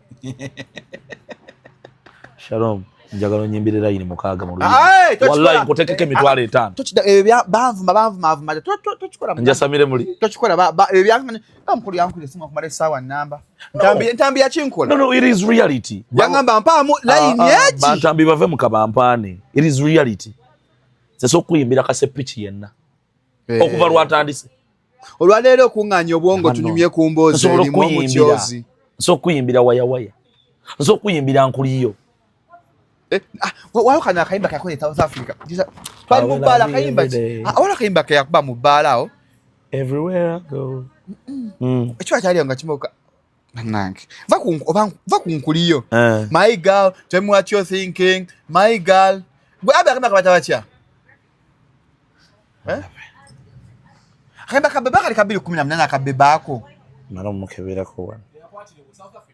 Speaker 2: Shalom, njagala onyimbire layini 6 mu
Speaker 1: Aye,
Speaker 2: luyimba.
Speaker 1: tokikola.
Speaker 2: Wallahi nkutekeko 50,000.
Speaker 1: Tokida ebyo banvuma banvuma avuma tokikola.
Speaker 2: Njasamire muli.
Speaker 1: Tokikola ebyo mukulu yankulira esimu okumala essaawa nnamba. Ntambi ntambi yakinkola.
Speaker 2: No, it is reality.
Speaker 1: Yangamba mpaamu layini egi.
Speaker 2: Bantambi bave mu kabampaane. It is reality. Nze so okuyimbira kasepiki yenna okuva lwatandise.
Speaker 1: Olwaleero okuŋŋaanya obwongo
Speaker 2: Bano.
Speaker 1: tunyumye ku mboozi
Speaker 2: Nsobola
Speaker 1: erimu
Speaker 2: okuyimbira.
Speaker 1: omukyozi.
Speaker 2: Nsobola okuyimbira wayawaya, nsobola okuyimbira nkuliyo.
Speaker 1: Eh, waliwo kano akayimba keyakola e South Africa. Twali mu bbaala, akayimba ki?
Speaker 2: Everyday.
Speaker 1: Ah, waliwo akayimba keyakuba mu bbaala awo.
Speaker 2: Everywhere I go.
Speaker 1: Ekiba kyaliyo nga kimuka bannange, oba va ku nkuliyo. My girl, tell me what you're thinking, my girl. Gwe abe akayimba kabata batya? Eh? Akayimba kabeba kali 2018 akabebaako.
Speaker 2: Mala omukeberako wano.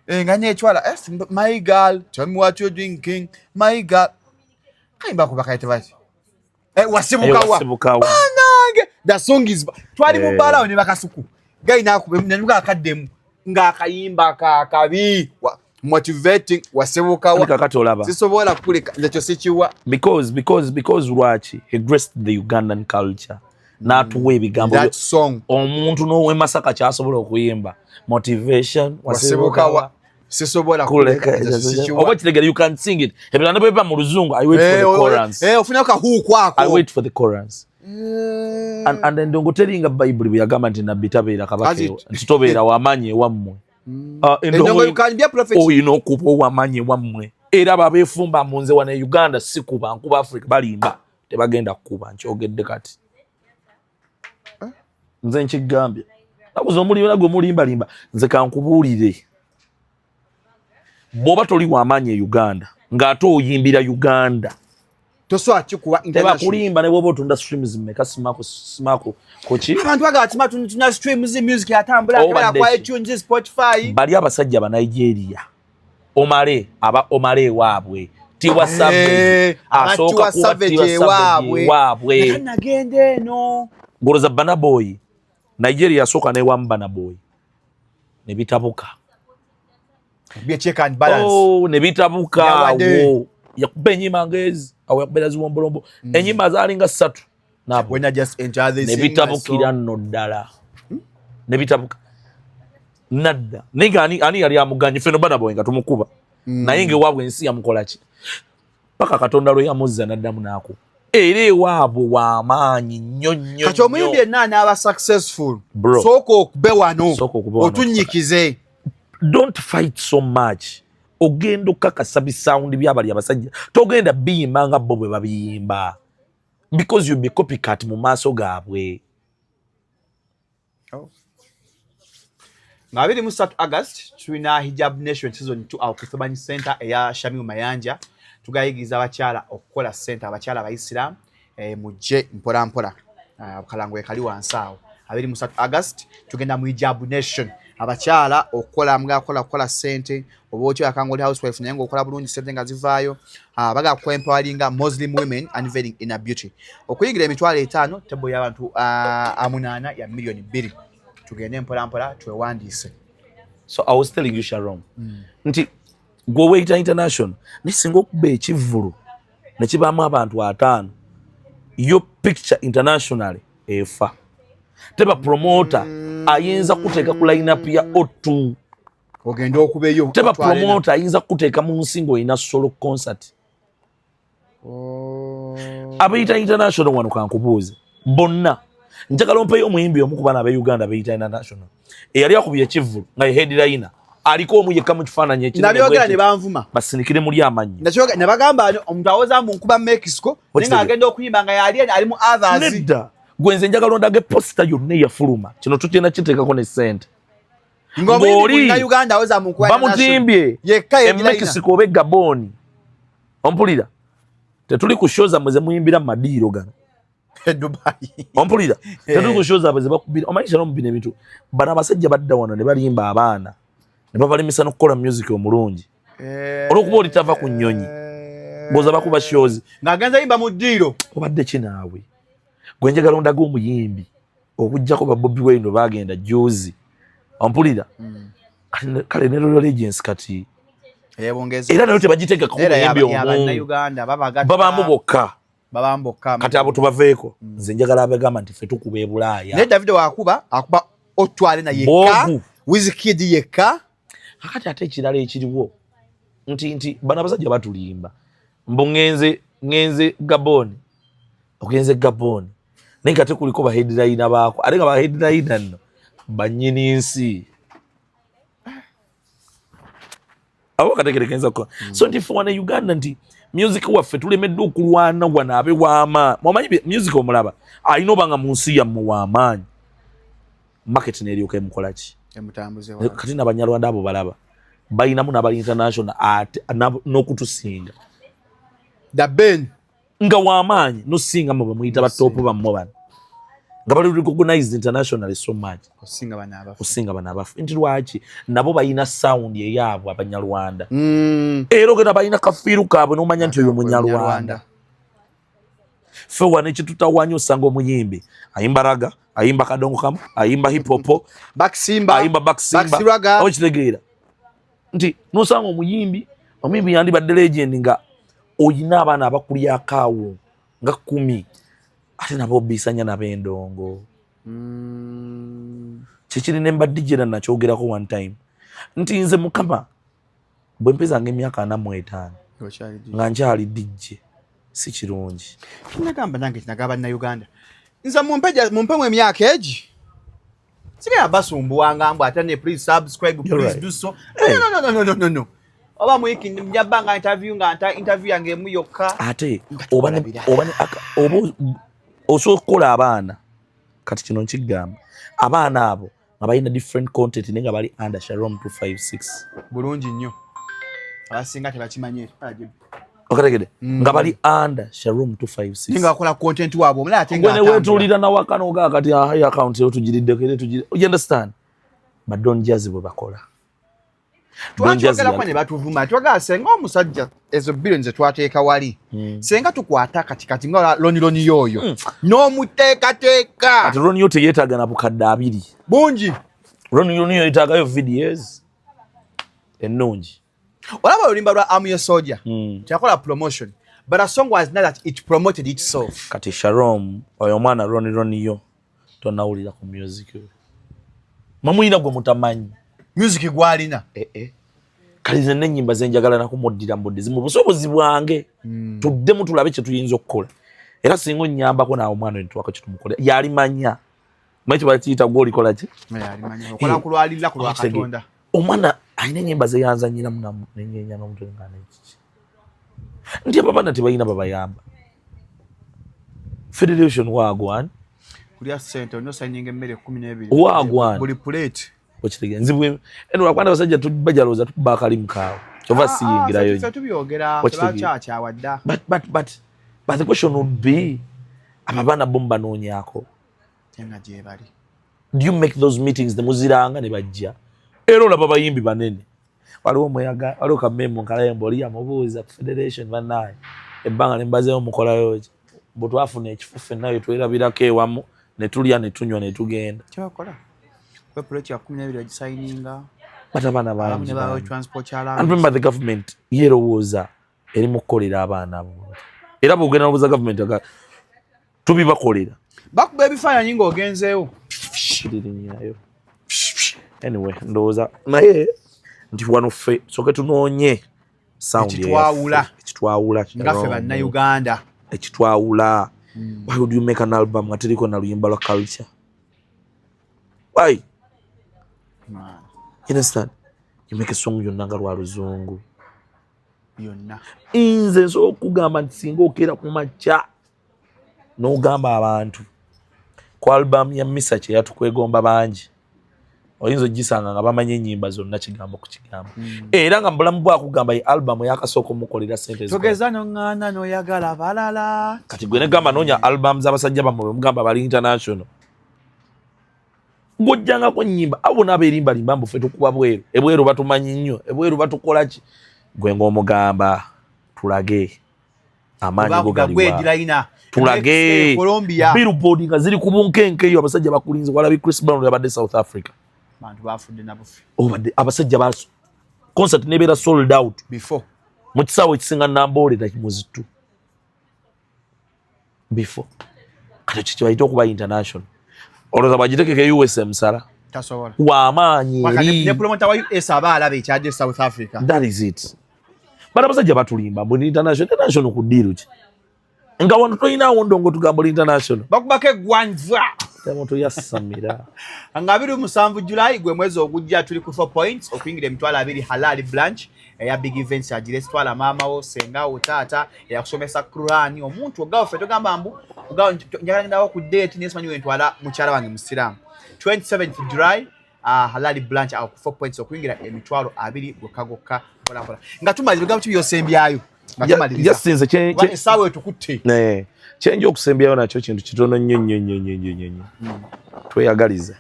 Speaker 1: Eh, nga nekyala eh, my girl, tell me what you're drinking, my girl. Kayimba ako bakayita bati eh, wasibukawa.
Speaker 2: Wasibukawa.
Speaker 1: Banange, the song is twali mu
Speaker 2: Eh.
Speaker 1: bbaala awo ne bakasuku gayina nanuka akaddemu ng'akayimba kakabi motivating wasibukawa.
Speaker 2: Kakati olaba.
Speaker 1: Sisobola kuleka nze kyo sikiwa.
Speaker 2: Because lwaki he graced the Ugandan culture n'atuwa ebigambo.
Speaker 1: That song.
Speaker 2: Omuntu n'ow'e Masaka kyasobola okuyimba motivation.
Speaker 1: Wasibukawa sisobola
Speaker 2: kuleka
Speaker 1: kuleka nze sikiwa.
Speaker 2: Oba kitegere, you can sing it. Ebirala ne bwe biba mu Luzungu, I wait for the chorus.
Speaker 1: Eh, ofunayo kahuuku ako.
Speaker 2: I wait for the chorus. And endongo teringa Bayibuli bwe yagamba nti nabbi tabeera kabaka nti tobeera wamaanyi ewammwe. Ah,
Speaker 1: endongo, you can be a prophet.
Speaker 2: Olina okuba owamaanyi ewammwe. Era abo abeefumba mu nze wano e Uganda sikuba nkuba Africa balimba, tebagenda kukuba. Nkyogedde kati, nze nkigambye nabuza omulimba gwe mulimbalimba. Nze kankubuulire, bw'oba toli wamaanyi e Uganda ng'ate oyimbira Uganda,
Speaker 1: tosobola kikuba international.
Speaker 2: Tebakulimba ne bw'oba otunda streams mmeka. Simako simako kuki?
Speaker 1: Abantu bagala kima tuna streams, music atambula
Speaker 2: Obadde
Speaker 1: akabera kwa
Speaker 2: ki?
Speaker 1: iTunes, Spotify.
Speaker 2: Bali abasajja Banigeria, Omale aba Omale ewaabwe Tiwa Savage.
Speaker 1: Eh, aba
Speaker 2: Asooka
Speaker 1: Tiwa
Speaker 2: kuba
Speaker 1: Savage
Speaker 2: Tiwa Savage
Speaker 1: ewaabwe.
Speaker 2: ewaabwe.
Speaker 1: Naye nagenda eno.
Speaker 2: Ngoloza Burna Boy, Nigeria yasooka newamu Burna Boy ne bitabuka.
Speaker 1: Be check and balance.
Speaker 2: Oh, ne bitabuka.
Speaker 1: Yawadde.
Speaker 2: Awo yakuba enyimba ngezi awo yakubeera ziwombolombo, enyimba zaalinga ssatu nabo.
Speaker 1: When I just enter this
Speaker 2: Ne bitabukira nno ddala ne bitabuka nadda. Naye nga ani yali amuganye? Ffe no Burna Boy nga tumukuba, naye ngaewaabwe ensi yamukola ki? Paka Katonda lwe yamuzza n'addamu n'akuba era ewaabwe w'amaanyi nnyo nnyo.
Speaker 1: Kati omuyimbi
Speaker 2: nnyo.
Speaker 1: yenna anaaba successful,
Speaker 2: Bro.
Speaker 1: sooka okube wano.
Speaker 2: Sooka okube wano.
Speaker 1: Otunyikize.
Speaker 2: Don't fight so much. Ogenda okukakasa bisawundi byabali abasajja togenda biyimba nga bo bwe babiyimba, because you be copycat mu maaso gaabwe.
Speaker 1: Nga 23 August tulina Hijab Nation season 2 awo ku Thaban Center eya Shamiu Mayanja. Tugayigiriza abakyala okukola ssente, abakyala abayisiraamu. Eh, mujje mpola mpola. Ah, akalango ekali wansi awo. 23 August tugenda mu Hijab Nation, abakyala okukola mugakola kukola ssente. Oba otyo akanga oli housewife naye ng'okola bulungi ssente nga zivaayo. Ah, baga ku empoweringa Muslim women, unveiling inner beauty. Okuyingira 500,000, table y'abantu 8 ya 2 million. Tugende mpola mpola twewandiise.
Speaker 2: So I was telling you, Sharon, nti gwe weeyita international, naye singa okuba ekivvulu ne kibaamu abantu 50, yo picture internationally efa. Teba promoter ayinza kuteeka ku line-up ya O2.
Speaker 1: Ogende okubeyo.
Speaker 2: Teba promoter ayinza kuteeka mu nsi ng'olina solo concert. Abayita international wano, kankubuuze bonna, njagala ompeyo omuyimbi omu ku baana ab'e Uganda beyita international eyali akubye ekivvulu nga ye headliner, aliko omu yekka mu kifaananyi ekinene.
Speaker 1: Nabyogera
Speaker 2: bwe
Speaker 1: ne
Speaker 2: kiti.
Speaker 1: banvuma.
Speaker 2: Basinikire muli amannyo.
Speaker 1: Nakyogera ne bagamba ano, omuntu awoza mu nkuba Mexico naye nga agenda okuyimba nga yali ali mu others.
Speaker 2: Nedda gwe, nze njagala ondage poster yonna eyafuluma. Kino tugenda kiteekako ne ssente.
Speaker 1: Ng'omuyimbi
Speaker 2: Ng'oli
Speaker 1: Munnayuganda awoza mu nkuba
Speaker 2: bamutimbye
Speaker 1: yekka
Speaker 2: e
Speaker 1: headliner.
Speaker 2: Mexico oba e Gaboni, ompulira? Tetuli ku show zammwe zemuyimbira mu madiiro gano.
Speaker 1: E Dubai.
Speaker 2: Ompulira? Tetuli ku show zaabwe zebakubira. Omanyi kyano mu bino ebintu, bano abasajja badda wano ne balimba abaana ne babalemesa n'okukola music omulungi olwokuba oli tava ku nnyonyi ng'oza bakuba shows.
Speaker 1: Ng'agenza yimba mu ddiiro.
Speaker 2: Obadde kinaawe gwe, njagala ondaga omuyimbi okuggyako ba Bobi Wine bagenda juzi, ompulira? Kale ne Royal Agency kati
Speaker 1: eyebongeza
Speaker 2: era nayo tebagitegako
Speaker 1: era
Speaker 2: muyimbi omu.
Speaker 1: Bannayuganda babagatta.
Speaker 2: Babaamu bokka.
Speaker 1: Babaamu bokka.
Speaker 2: Kati abo tubaveeko. Nze njagala abagamba nti ffe tukuba e Bulaaya.
Speaker 1: Naye Davido wakuba akuba otwale na yekka.
Speaker 2: Bobu.
Speaker 1: Wizkid yekka.
Speaker 2: Kakati ate ekirala ekiriwo nti bano abasajja batulimba mbu ŋŋenze Gabon, ogenze Gabon naye nga tekuliko ba headliner baako, ate nga ba headliner nno bannyini nsi abo kategerekenza kukola. So nti ffe wano e Uganda nti music waffe tulemeddwa okulwana wano abe w'amaanyi. Omanyi music omulaba alina obanga mu nsi yammwe w'amaanyi, market n'eryoka emukola ki?
Speaker 1: Emutambuze.
Speaker 2: Kati n'Abanyarwanda abo balaba balinamu n'abali international ate n'okutusinga.
Speaker 1: The Ben.
Speaker 2: Nga w'amaanyi nosinga mwe bamuyita ba top bammwe bano. Nga bali recognized internationally so much.
Speaker 1: Osinga bano abafu.
Speaker 2: Osinga bano abafu. Nti lwaki nabo balina sound eyaabwe Abanyarwanda? Era ogenda balina kafiiru kaabwe n'omanya nti oyo Munyarwanda. Ffe wano ekitutawanya, osanga omuyimbi ayimba ragga, ayimba kadongo kamu, ayimba hip hop,
Speaker 1: Bakisimba.
Speaker 2: Ayimba bakisimba.
Speaker 1: Bakisiraga.
Speaker 2: Okitegeera nti nosanga omuyimbi yandibadde legend nga oyina abaana abakulyako awo nga 10, ate nabo obiisanya nab'endongo. Kikiri ne mbadijera nakyogerako one time nti nze Mukama bwe mpezanga emyaka 45
Speaker 1: Okyali DJ.
Speaker 2: Nga nkyali DJ, si kirungi.
Speaker 1: Kinagamba nange, kinagamba Bannayuganda, nze mumpemu emyaka egi, sigenda basumbuwanga mbu ate ne please subscribe,
Speaker 2: You're
Speaker 1: please
Speaker 2: right.
Speaker 1: do so. No, no, no, no, no, no, no. Oba mwiki njaba nga interview, nga nta interview yange emu yokka.
Speaker 2: Ate
Speaker 1: Nga
Speaker 2: oba ne,
Speaker 1: tukulabira.
Speaker 2: oba ne, oba osobola okukola abaana. Kati kino nkigamba abaana abo nga balina different content naye nga bali under Shalom 256.
Speaker 1: Bulungi nnyo, abasinga tebakimanyi.
Speaker 2: Okategede nga bali under Shalom 256.
Speaker 1: Nga bakola content waabwe omulala ate
Speaker 2: Gwe
Speaker 1: nga
Speaker 2: ne weetuulira nawaka nogaa kati ayi account eyo tugiriddeko era tugiri, you understand? But Don Jazzy bwe bakola, Don Jazzy
Speaker 1: twakyogerako ne batuvuma, twagala senga omusajja ezo billioni zetwateeka wali, senga tukwata kati kati nga Loni Loni yooyo n'omuteekateeka.
Speaker 2: Kati Loni yo teyeetaaga na bukadde 20.
Speaker 1: Bungi.
Speaker 2: Loni Loni yo yeetaagayo videos ennungi.
Speaker 1: Olaba oluyimba lwa Amuyo Soldier, teyakola promotion, but a song was not that it promoted itself.
Speaker 2: Kati Shalom oyo omwana Roni Roni yo tonawulira ku music we, mwemuyina gwe mutamanyi.
Speaker 1: Music gwalina.
Speaker 2: Eh, eh. Kale nze n'ennyimba zenjagala nakumuddira mbuddizi mu busobozi bwange, tuddemu tulabe kye tuyinza okukola. Era singa onnyambako naawe omwana oyo nituwako kyetumukolera, yalimanya manyi kye bakiyita gwolikola ki.
Speaker 1: Okola kulwalirira ku lwa
Speaker 2: Okitegeera.
Speaker 1: Katonda.
Speaker 2: Omwana alina ennyimba zeyanzanyiramu nenyenya n'omutwe nga nekiki nti abo abaana tebalina babayamba. Federation wagwan.
Speaker 1: Kulya sente, olina osayininga emmere 12.
Speaker 2: Wagwan.
Speaker 1: Buli plate.
Speaker 2: Okitegeera nzibu eno lwakwanda abasajja bajalooza tukuba akalimu kaawe kyova siyingirayo.
Speaker 1: Ffe tubyogera.
Speaker 2: Okitegeera.
Speaker 1: Tebakyakyawa dda.
Speaker 2: But the question would be, abo abaana bo mubanoonyaako?
Speaker 1: Nga gyebali.
Speaker 2: Do you make those meetings nemuziranga ne bajja? Era olaba bayimbi banene, waliwo omuyaga, waliwo kamemu nkalayemba oli yamubuuza ku federation, bannaye ebbanga nembazeewo mukolayo ki? Bwe twafuna ekifo ffenna we twerabirako ewamu ne tulya ne tunywa ne tugenda.
Speaker 1: Kyebakola kwe plate ya 12 bagisayininga.
Speaker 2: But abaana
Speaker 1: abamu
Speaker 2: bangi
Speaker 1: ne bawa
Speaker 2: bangi.
Speaker 1: transport
Speaker 2: And
Speaker 1: challenge.
Speaker 2: remember, the government yerowooza eri mu kukolera abaana abo, era bwogenda nobuuza gavumenti aga tubibakolera.
Speaker 1: Bakuba ebifaananyi ng'ogenzeewo.
Speaker 2: Kiririnyayo. Anyway, ndowooza naye nti wano ffe soke tunoonye sound
Speaker 1: Ekitwawula.
Speaker 2: eyaffe, ekitwawula.
Speaker 1: Nga ffe Bannayuganda.
Speaker 2: Ekitwawula. Why would you make an album nga teriko na luyimba lwa culture? Why? You understand? You make a song yonna nga lwa luzungu.
Speaker 1: Byonna.
Speaker 2: Nze nsobola okugamba nti singa okeera ku makya n'ogamba abantu ku album ya Misa kye yatukwegomba bangi, oyinza ogisanga nga bamanyi ennyimba zonna kigambo ku kigambo, era nga mu bulamu bwakugamba ye album yakasooka omukolera sente ezikola.
Speaker 1: Togeza noŋŋaana n'oyagala balala.
Speaker 2: Kati gwe negamba noonya album z'abasajja bammwe bemugamba bali international, gwojjangako ennyimba abo n'abeerimbalimba mbu ffe tukuba bweru, ebweru batumanyi nnyo, ebweru batukola ki? Gwe ng'omugamba tulage amaanyi go galiwa.
Speaker 1: Gwegirayina.
Speaker 2: Tulage
Speaker 1: Colombia.
Speaker 2: Billboard nga ziri ku bunkenke eyo, abasajja bakulinze. Walabi Chris Brown yabadde South Africa.
Speaker 1: Bantu bafudde nabufi.
Speaker 2: Obadde abasajja ba concert nebeera sold out
Speaker 1: before
Speaker 2: mu kisaawe ekisinga Namboole muzitu before. Kati ekyo kyebayita okuba international. Olowooza bagitekeko US emusala
Speaker 1: Tasobola.
Speaker 2: Wamaanyi
Speaker 1: ne
Speaker 2: eri.
Speaker 1: Promoter wa US aba alaba ekyadde South Africa.
Speaker 2: That is it. Bano abasajja batulimba mbu ni international. International ku ddiiru ki nga wano tolinawo ndongo tugamba oli international?
Speaker 1: Bakubako eggwanva.
Speaker 2: Omuntu yasamira.
Speaker 1: Nga 27 July gwe mwezi ogujja, tuli ku 4 points okuyingira 20,000, Halali Branch eya Big Events agire. Twala maama wo, senga wo, taata eyakusomesa Quran, omuntu ogawo. Ffe togamba mbu ogawo njagala ngendawo ku date naye simanyi wentwala mukyala wange musiraamu. 27th July, Halali Branch awo ku 4 points, okuyingira 20,000 gokka gokka. Mpola mpola nga tumaliriza, bigambo ki byosembyayo nga tumaliriza?
Speaker 2: Jasinze
Speaker 1: Kuba essaawa etukutte.
Speaker 2: Kyenja okusembyayo nakyo kintu kitono nnyo nnyo nnyo nnyo nnyo nnyo nnyo. Tweyagalize.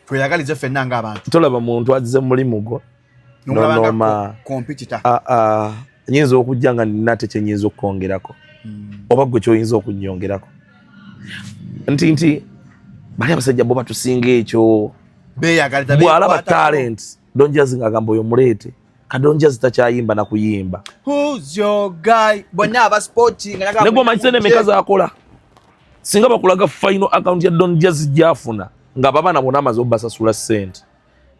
Speaker 1: Tweyagalize ffenna ng'abantu.
Speaker 2: Tolaba muntu azze mulimu gwo nonoma.
Speaker 1: Competitor.
Speaker 2: Ah, nyinza okujja nga nina te kyenyinza okukwongerako oba gwe kyoyinza okunyongerako, nti bali abasajja bo batusinga ekyo.
Speaker 1: Beyagaliza.
Speaker 2: Bw'alaba talent, Don Jazzy ng'agamba oyo muleete. Ka Don Jazzy takyayimba na kuyimba.
Speaker 1: Who's your guy? Bonna aba sporting.
Speaker 2: Ne gwe sente meka zakola? Singa bakulaga final account ya Don Jazzy gyafuna nga abaana bonna amaze obasasula ssente,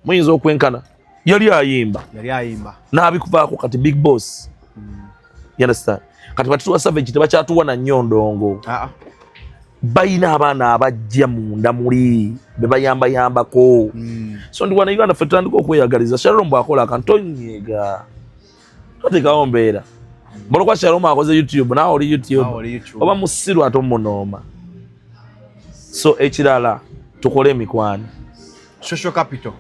Speaker 2: muyinza okwenkana. Yali ayimba.
Speaker 1: Yali ayimba.
Speaker 2: N'abikuvaako, kati big boss. You understand? Kati batuwa Savage tebakyatuwa na nnyo ndongo.
Speaker 1: Ah, ah.
Speaker 2: Balina abaana abajja munda muli be bayambayambako. So ndi wana Uganda, ffe tutandika okweyagaliza. Shalom bw'akola akantu, tonyega, toteekawo mbeera bolokwa. Shalom akoze YouTube, naawe oli YouTube.
Speaker 1: Naawe oli YouTube.
Speaker 2: Oba musiru ate omunooma. So ekirala, tukole emikwano.
Speaker 1: Social capital.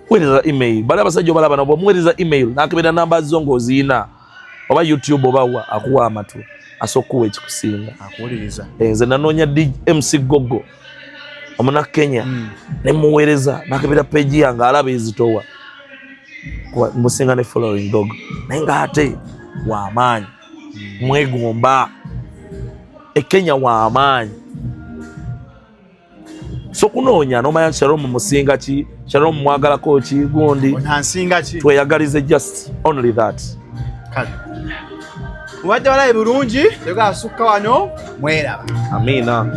Speaker 2: Weereza email. Bali abasajja obalaba nabo, omuweereza email nakebera namba zo ng'oziina oba YouTube oba wa, akuwa amatu, asobola okukuwa ekikusinga.
Speaker 1: Akuwuliriza.
Speaker 2: Eh, nze nanoonya MC Gogo omuna Kenya, nemuweereza, nakebera page yange, alaba ezitowa. Kuba musinga ne following Gogo, naye ngaate wamaanyi, mwegomba e Kenya, wamaanyi. So kunoonya nomanya Shalom musinga ki, Shalom mwagalako ki, gundi.
Speaker 1: Onansinga ki?
Speaker 2: Tweyagalize, just only that.
Speaker 1: Kale, mubadde balabe bulungi, tegasukka wano, mweraba.
Speaker 2: Amiina.